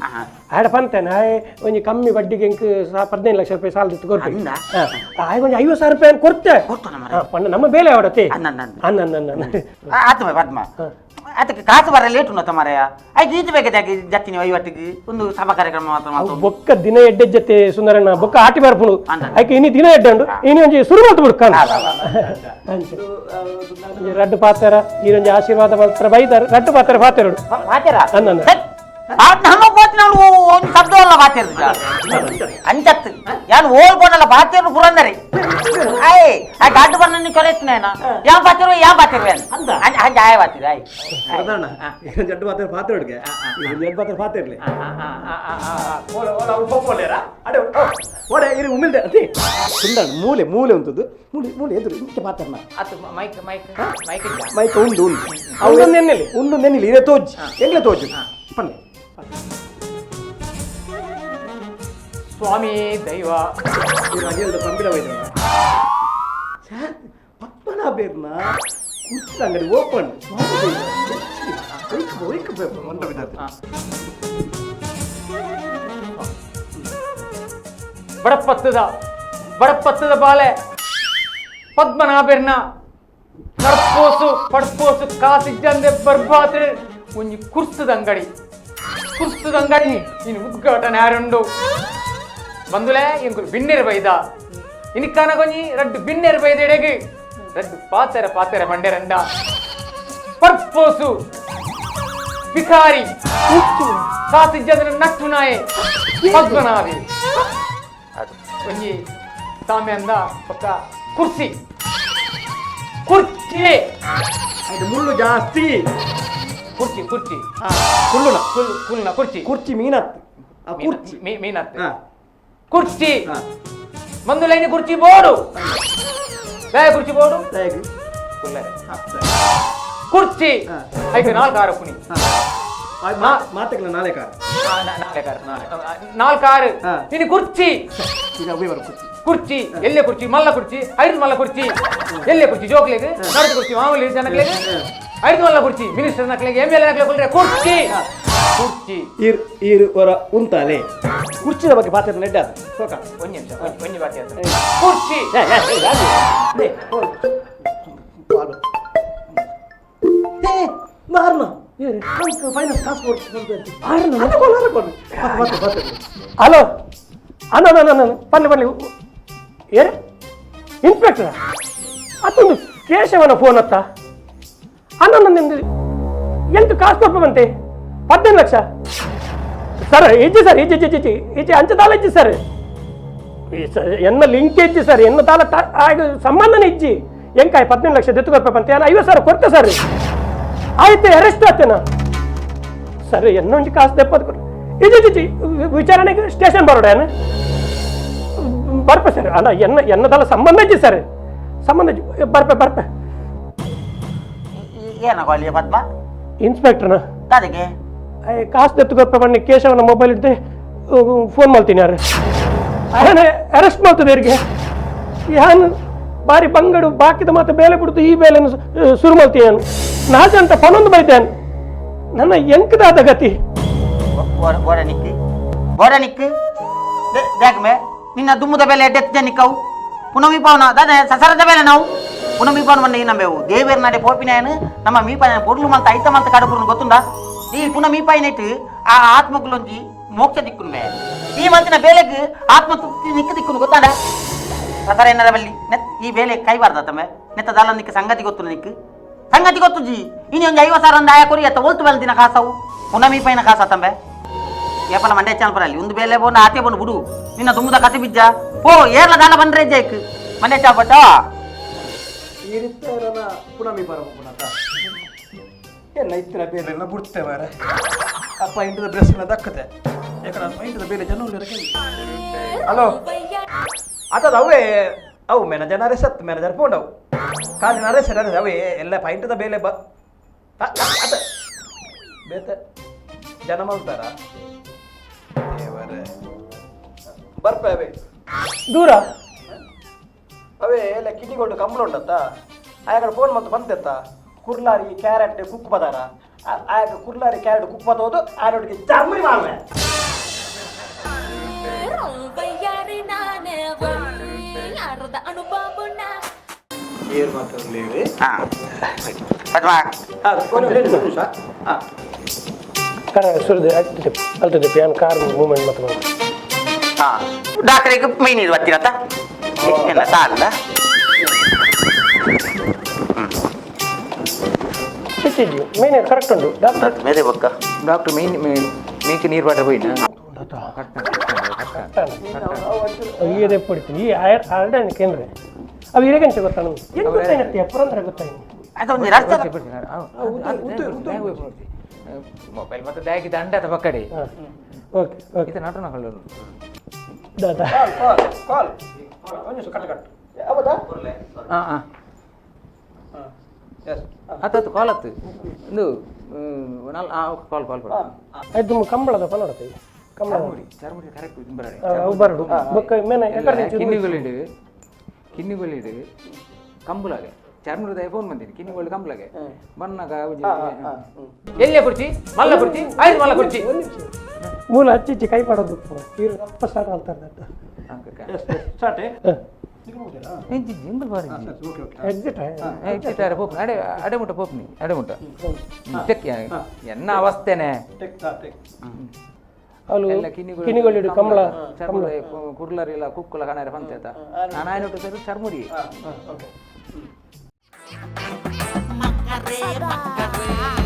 ಆಡ ಪಂತೇನೆ ಆಯ್ ಒಂಜಿ ಕಮ್ಮಿ ಬಡ್ಡಿಗೆ ಎಂಕ್ 15 ಲಕ್ಷ ರೂಪಾಯಿ ಸಾಲ ದಿತ್ತು ಕೊಡ್ತೀನಿ ಅಂದ? ಆಯ್ ಒಂಜಿ 50,000 ರೂಪಾಯಿ ಕೊಡ್ತೆ ಕೊಡ್ತಾನ ಮಾರ್ರೆ. ಪಂಡ ನಮ್ಮ ಬೇಲೆ ಅವಡತ್ತೆ ಅನ್ನ ಅನ್ನ ಅನ್ನ. ಅನ್ನ ಅನ್ನ ಅನ್ನ ಆತು ಪದ್ಮ ಅದಕ್ಕೆ ಕಾಸು ಬರ ಲೇಟ್ ಉಂಟು ಮಾರಾಯ ಆಯ್ತು ಈಜು ಬೇಕಾದ ಜತ್ತಿನ ವಹಿವಾಟಿಗೆ ಒಂದು ಸಭಾ ಕಾರ್ಯಕ್ರಮ ಮಾತ್ರ ಅವು ಮಾತು ಬೊಕ್ಕ ದಿನ ಎಡ್ಡೆ ಜೊತೆ ಸುಂದರಣ್ಣ ಬೊಕ್ಕ ಆಟಿ ಬರ್ಪುಣು ಅಂದ. ಆಯ್ಕೆ ಇನಿ ದಿನ ಎಡ್ಡೆ ಉಂಡು ಇನಿ ಒಂಜಿ ಸುರು ಮಾತು ಬಿಡ್ಕಾನ ರಡ್ಡು ಪಾತ್ರ ಈರೊಂಜಿ ಆಶೀರ್ವಾದ ಮಾತ್ರ ಬೈದಾರ ರಡ್ಡು ಪಾತ್ರ ಪಾತೆರಡು ಪಾತೆರ ಅನ್ನ ಅನ್ನ. ನಮ್ಮ ಕೋತಿನ ಒಂದು ಶಬ್ದ ಅಲ್ಲ ಪಾತೆರ ಅಂಚತ್ತು ಯಾನ್ ಓಲ್ ಬೋನಲ್ಲ ಪಾತೆರು ಪುರಂದರಿ ಆಯ್ ಆ ಗಾಡು ಬಣ್ಣ ಕೊರೆತ್ನೇನ ಯಾ ಪಾತೆರು ಯಾ ಪಾತೆರು ಅಂದ ಅಂಜ ಆಯ ಪಾತಿರ ಆಯ್ ಜಡ್ಡು ಪಾತ್ರ ಪಾತ್ರೆ ಹುಡುಗೆ ಜಡ್ಡು ಪಾತ್ರ ಪಾತ್ರೆ ಇರಲಿ ಅಡೆ ಓಡೆ ಇರು ಉಮಿಲ್ದೆ ಅದೇ ಸುಂದರ ಮೂಲೆ ಮೂಲೆ ಉಂಟದ್ದು ಮೂಲೆ ಮೂಲೆ ಎದುರು ಇಂಚ ಪಾತ್ರನ ಅತ್ತು mic mic mic ಇದ್ದ ಮೈಕ್ ಉಂಡು ಉಂಡು ಉಂಡು ನೆನ್ನೆಲಿ. ಉಂಡು ನೆನ್ನೆಲಿ ಇರೇ ತೋಜ್ ಎಂಗ್ಲೆ ತೋಜು ಪನ್ನೆ ಸ್ವಾಮಿ ದೈವ ಇರು ತಂಬಿಲ ಒಯ್ದ ಪದ್ಮನಾಭೇರ್ನ ಕುರ್ಚಿದ ಅಂಗಡಿ ಓಪನ್ ಬಡಪತ್ತದ ಬಡಪತ್ತದ ಬಾಲೆ ಪದ್ಮನಾಭೆರ್ನ ನಡ್ಪೋಸು ಪಡ್ಪೋಸು ಕಾಸಿಜ್ಜಂದೆ ಬರ್ಬಾತ್ರೆ ಒಂಜಿ ಕುರ್ಸುದ ಅಂಗಡಿ ಕುರ್ಸುದ ಅಂಗಡಿ ಇನ್ನು ಉದ್ಘಾಟನೆ ಯಾರುಂಡು ಬಂದುಲೆ ಇಂಕುಲು ಬಿನ್ನೆರ್ ಬೈದ ಇನಿಕ್ಕಾನ ಕೊಂಜಿ ರಡ್ಡು ಬಿನ್ನೆರ್ ಬೈದ ಎಡೆಗೆ ರಡ್ಡು ಪಾತೆರ ಪಾತೆರ ಬಂಡೆರಂಡ ಪರ್ಪೋಸು ಭಿಕಾರಿ ಕಾಸಿಜ್ಜಂದ್ರೆ ನಟ್ಟುನಾಯೆ ಪದ್ಮನಾಭಿ ಒಂಜಿ ಸಾಮ್ಯ ಅಂದ ಪಕ್ಕ ಕುರ್ಸಿ ಕುರ್ಚಿ ಇದು ಮುಳ್ಳು ಜಾಸ್ತಿ ಕುರ್ಚಿ ಕುರ್ಚಿ ಕುಳ್ಳುನ ಕುಲ್ನ ಕುರ್ಚಿ ಕುರ್ಚಿ ಮೀನತ್ತು ಕುರ್ಚಿ ಮೀನತ್ತು ಕುರ್ಚಿ ಒಂದು ಲೈನ್ ಕುರ್ಚಿ ಬೋರ್ಡು ಕುರ್ಚಿ ಬೋರ್ಡು ಕುರ್ಚಿ ಐದು ನಾಲ್ಕು ಆರು ಪುನಿ ಮಾತಕ್ಕೆ ನಾಳೆ ಕಾರು ನಾಲ್ಕು ಆರು ಇನ್ನು ಕುರ್ಚಿ ಕುರ್ಚಿ ಎಲ್ಲೇ ಕುರ್ಚಿ ಮಲ್ಲ ಕುರ್ಚಿ ಐದು ಮಲ್ಲ ಕುರ್ಚಿ ಎಲ್ಲೇ ಕುರ್ಚಿ ಜೋಕ್ಲೆಗ್ ನಡುದು ಕುರ್ಚಿ ಮಾಮೂಲಿ ಜನಕ್ಲೆಗ್ ಐದು ಮಲ್ಲ ಕುರ್ಚಿ ಮಿನಿಸ್ಟರ್ ನಕ್ಲೆಗ್ ಎಮ್ ಎಲ್ ಎ ನಕ್ಲೆಗ್ ಕುಲ್ರೆ ಕುರ್ಚಿ ಕುರ್ಚಿ ಈರ್ ಈರ್ ಹೊರ ಉಂತಾಲೆ ಕುರ್ಚಿದ ಬಗ್ಗೆ ಪಾತ್ರ ನೆಡ್ಡ ಸೋಕ ಒಂದು ನಿಮಿಷ ಒಂಜಿ ಬಾಕಿ ಕುರ್ಚಿ ಹಲೋ ಅಣ್ಣ ಅಣ್ಣ ಬನ್ನಿ ಬನ್ನಿ ಏ ಇನ್ಸ್ಪೆಕ್ಟರ್ ಅತ್ತೊಂದು ಕೇಶವನ ಫೋನ್ ಅತ್ತ ಅಣ್ಣ ನಿಮ್ದು ಎಂತ ಕಾಸು ಕೊಟ್ಟು ಬಂತೆ 15 ಲಕ್ಷ ಸರ್ ಇಜ್ಜಿ ಸರ್ ಇಜ್ಜಿ ಇಜ್ಜಿ ಇಜ್ಜಿ ಇಜ್ಜಿ ಅಂಚದಾಲ ಇಜ್ಜಿ ಸರ್ ಎನ್ನ ಲಿಂಕ್ ಇಜ್ಜಿ ಸರ್ ಎನ್ನ ತಾಲ ಸಂಬಂಧನೇ ಇಜ್ಜಿ ಎಂಕಾಯ್ 15 ಲಕ್ಷ ದೆತ್ತುಕೊಪ್ಪ ಬಂತೆ ನಾನು 50 ಸಾವಿರ ಕೊಡ್ತೆ ಸರ್ ಆಯ್ತು ಅರೆಸ್ಟ್ ಆತೇನ ಸರ್ ಎನ್ನೊಂಜಿ ಕಾಸು ದೆಪ್ಪದು ಕೊಟ್ಟು ಇಜ್ಜಿ ಇಜ್ಜಿ ವಿಚಾರಣೆಗೆ ಸ್ಟೇಷನ್ ಬರೋಡ ಏನು ಬರ್ಪೆ ಸರ್ ಅಲ್ಲ ಎನ್ನ ಎನ್ನದಲ್ಲ ಸಂಬಂಧ ಇಜ್ಜಿ ಸರ್ ಸಂಬಂಧ ಇಜ್ಜಿ ಬರ್ಪೆ ಬರ್ಪೆ ಏನಾಗಲಿ ಪದ್ಮ ಇನ್ಸ್ಪೆಕ್ಟರ್ನ ಅದಕ್ಕೆ ಕಾಸು ದೆತ್ತುಕೊಪ್ಪ ಬನ್ನಿ ಕೇಶವನ ಮೊಬೈಲ್ ಇದ್ದೆ ಫೋನ್ ಮಾಡ್ತೀನಿ ಯಾರು ಅಯ್ಯನ ಅರೆಸ್ಟ್ ಮಾಡ್ತದೆ ಅವರಿಗೆ ಯಾನು ಬಾರಿ ಬಂಗಡು ಬಾಕಿದ ಮಾತು ಬೇಲೆ ಬಿಡ್ತು ಈ ಬೇಲೆಯನ್ನು ಶುರು ಮಾಡ್ತೀನಿ ನಾನು ನಾಲ್ಕು ಪನೊಂದು ಬೈತೇನೆ ನನ್ನ ಎಂಕದಾದ ಗತಿ ಬೋರ ನಿಕ್ಕಿ ಬೋರ ನಿಕ್ಕಿ ದೇಕಮೆ ನಿನ್ನ ದುಮ್ಮದ ಬೆಲೆ ಎಡ್ಡೆತ್ತು ಜನಿಕ್ಕವು ಪುನಮಿ ಪವನ ದಾದ ಸಸರದ ಬೆಲೆ ನಾವು ಪುನಮಿ ಪವನ ಮಂಡ ನಂಬೆವು ದೇವೇರ್ ನಾಡೆ ಪೋಪಿನಾಯನು ನಮ್ಮ ಮೀಪಾಯನ ಪೊರ್ಲು ಮಂತ ಐತ ಮಂತ ಕಡಪುರ್ನು ಗೊತ್ತುಂಡ ಈ ಪುನಃ ಮೀಪಾಯಿನೈಟ್ ಆ ಆತ್ಮಗುಲೊಂಜಿ ಮೋಕ್ಷ ದಿಕ್ಕುನು ಬೇ ಈ ಮಂತಿನ ಬೇಲೆಗ್ ಆತ್ಮ ತೃಪ್ತಿ ನಿಕ್ಕ ದಿಕ್ಕುನು ಗೊತ್ತಾಂಡ ಸಸರ ಏನಾರ ಬಲ್ಲಿ ನೆತ್ ಈ ಬೇಲೆ ಕೈಬಾರ್ದ ತಮ್ಮೆ ನೆತ್ತ ದಾಲ ನಿಕ್ಕ ಸಂಗತಿ ಗೊತ್ತು ನಿಕ್ಕು ಸಂಗತಿ ಗೊತ್ತು ಜಿ ಇನಿ ಒಂದು 50 ಸಾವಿರ ಒಂದು ಆಯಾ ಕೊರಿ ಅತ್ತ ಒಲ್ತು ಬೆಲೆ ದಿನ ಕಾಸವು ಪುನಃ ಮೀಪಾಯಿನ ಕಾಸ ತಂಬೆ ಏಪಲ ಮಂಡ್ಯ ಚಾನ್ಪರಲ್ಲಿ ಒಂದು ಬೇಲೆ ಬೋಂಡು ಆತೆ ಬೋಂಡು ಬಿಡು ನಿನ್ನ ದುಮ್ಮದ ಕತೆ ಬಿಜ್ಜ ಪೋ ಏರ್ಲ ದಾಲ ಬಂದ್ರೆ ಜೈಕ್ ಮಂಡ್ಯ ಚಾಪಟ್ಟ ಈ ರೀತಿ ಪುನಃ ಮೀಪಾರ ಪುನಃ ಏನ ಇತ್ತಿನ ಬೇಲೆ ಎಲ್ಲ ಬಿಡ್ತೇವೆ ಮಾರ್ರೆ. ಅಪ್ಪ ಇಂಟದ ಬ್ರೆಸ್ ಎಲ್ಲ ದಕ್ಕತೆ ಯಾಕಂದ್ರೆ ಇಂಟದ ಬೇಲೆ ಜನ ಹಲೋ ಅತದ ಅವೇ ಅವು ಮ್ಯಾನೇಜರ್ ನರೇಶ್ ಅತ್ ಮ್ಯಾನೇಜರ್ ಫೋನ್ ಅವು ಖಾಲಿ ನರೇಶ್ ನರೇಶ್ ಅವೇ ಎಲ್ಲ ಪೈಂಟದ ಬೇಲೆ ಬ ಅತ ಬೇತ ಜನ ಮಲ್ತಾರ ದೇವರೇ ಬರ್ಪ ಅವೇ ದೂರ ಅವೇ ಎಲ್ಲ ಕಿನ್ನಿಗೊಂಡು ಕಂಬಳ ಉಂಟತ್ತ ಆಯಾಗ ಫೋನ್ ಮತ್ತು ಬಂತೆತ್ತ ಕುರ್ಲಾರಿ ಕ್ಯಾರೆಟ್ ಕುಕ್ ಬದಾರ ಆಯಾಗ ಕುರ್ಲಾರಿ ಕ್ಯಾರೆಟ್ ಕುಕ್ ಬದೋದು ಆರೋಟಿಗೆ ಚರ್ಮರಿ ಮಾಡುವೆ ಏರ್ ಮಾತಾಡಲಿ ಹಾಂ ಪದ್ಮ ಹಾಂ ಕರ ಸುರಿದು ಅಲ್ತದೆ ಯಾನ್ ಕಾರ್ ಮೂವ್ಮೆಂಟ್ ಮಾತ್ರ ಹಾಂ ಡಾಕ್ಟ್ರಿಗೆ ಮೈ ನೀರು ಬರ್ತೀರತ್ತ ಏನ ಸಾಲ ಇಜ್ಜಿ ಮೇನ್ ಕರೆಕ್ಟ್ ಉಂಟು ಡಾಕ್ಟರ್ ಮೇರೆ ಬೊಕ್ಕ ಡಾಕ್ಟರ್ ಮೀನ್ ಮೇಕೆ ನೀರು ಬಾಟ್ರೆ ಹೋಯ್ನ ಅಯ್ಯದೇ ಪಡಿತೀನಿ ಈ ಆರ್ಡನ್ ಕೇಂದ್ರ ಅವು ಇರಗಂಚೆ ಗೊತ್ತಾ ನಮ್ಗೆ ಏನು ಗೊತ್ತಾಯ್ನತ್ತೆ ಪುರಂದ್ರ ಗೊತ್ತಾಯ್ತು ಅದೊಂದು ರಸ್ತೆ ಮೊಬೈಲ್ ಮತ್ತೆ ದಾಗಿ ದಂಡ ಪಕ್ಕಡೆ ಓಕೆ ಓಕೆ ಇದು ನಾಟು ನಕಲು ದಾದಾ ಕಾಲ್ ಕಾಲ್ ಕಾಲ್ ಒಂದು ನಿಮಿಷ ಕಟ್ ಕಟ್ ಹೌದಾ ಹಾಂ ಹಾಂ ಎಸ್ ಆತು ಕಾಲ್ ಆತು ಒಂದು ನಾಲ್ ಕಾಲ್ ಕಾಲ್ ಕಾಲ್ ಆಯ್ತು ನಿಮ್ಮ ಕಂಬಳದ ಪನ್ನಡತೆ ಕಂಬಳ ಚರ್ಮುಡಿ ಕರೆಕ್ಟ್ ಬರಡೆ ಅವು ಬರಡು ಬೊಕ್ಕ ಮೇನ ಎಕಡೆ ಕಿನ್ನಿಗಳಿಡು ಕಿನ್ನಿಗಳಿಡು ಕಂಬುಲಾಗೆ ಚರ್ಮದ ಫೋನ್ ಬಂದೀನಿ ಕಿನ್ನಿಗಳು ಕಂಬುಲಾಗೆ ಬನ್ನಾಗ ಎಲ್ಲೇ ಕುರ್ಚಿ ಮಲ್ಲ ಕುರ್ಚಿ ಆಯ್ತು ಮಲ್ಲ ಕುರ್ಚಿ ಮೂಲ ಹಚ್ಚಿಚ್ಚಿ ಕೈ ಪಡೋದು ಇವ್ರು ಅಪ್ಪ ಸ್ಟಾರ್ಟ್ ಆಲ್ತಾರೆ ಸ್ಟಾರ್ಟ್ ಜಿಂಗಲ್ ಬಾರಿ ಓಕೆ ಓಕೆ ಎಕ್ಸಿಟ್ ಎಕ್ಸಿಟ್ ಪೋಪ್ ಅಡೆ ಅಡೆ ಮುಟ್ಟ ಪೋಪ್ನಿ ಅಡೆ ಮುಟ್ಟ ತೆಕ್ ಎನ್ನ ಅವಸ್ಥೆನೆ ಟೆಕ್ ಟೆಕ್ ಅವಳು ಎಲ್ಲ ಕಿನ್ನಿಗಳು ಕಿನ್ನಿಗಳಿಡು ಕಂಬಳ ಚರ್ಮುಡಿ ಕುರ್ಲರಿಲ್ಲ ಕುಕ್ಕುಲ ಕಣರೆ ಪಂತೇತ ನಾನು ಆಯ್ನೊಟ್ಟು ಸರ್ ಚರ್ಮುಡಿ ಓಕೆ ಮಕ್ಕರೇ ಮಕ್ಕರೇ.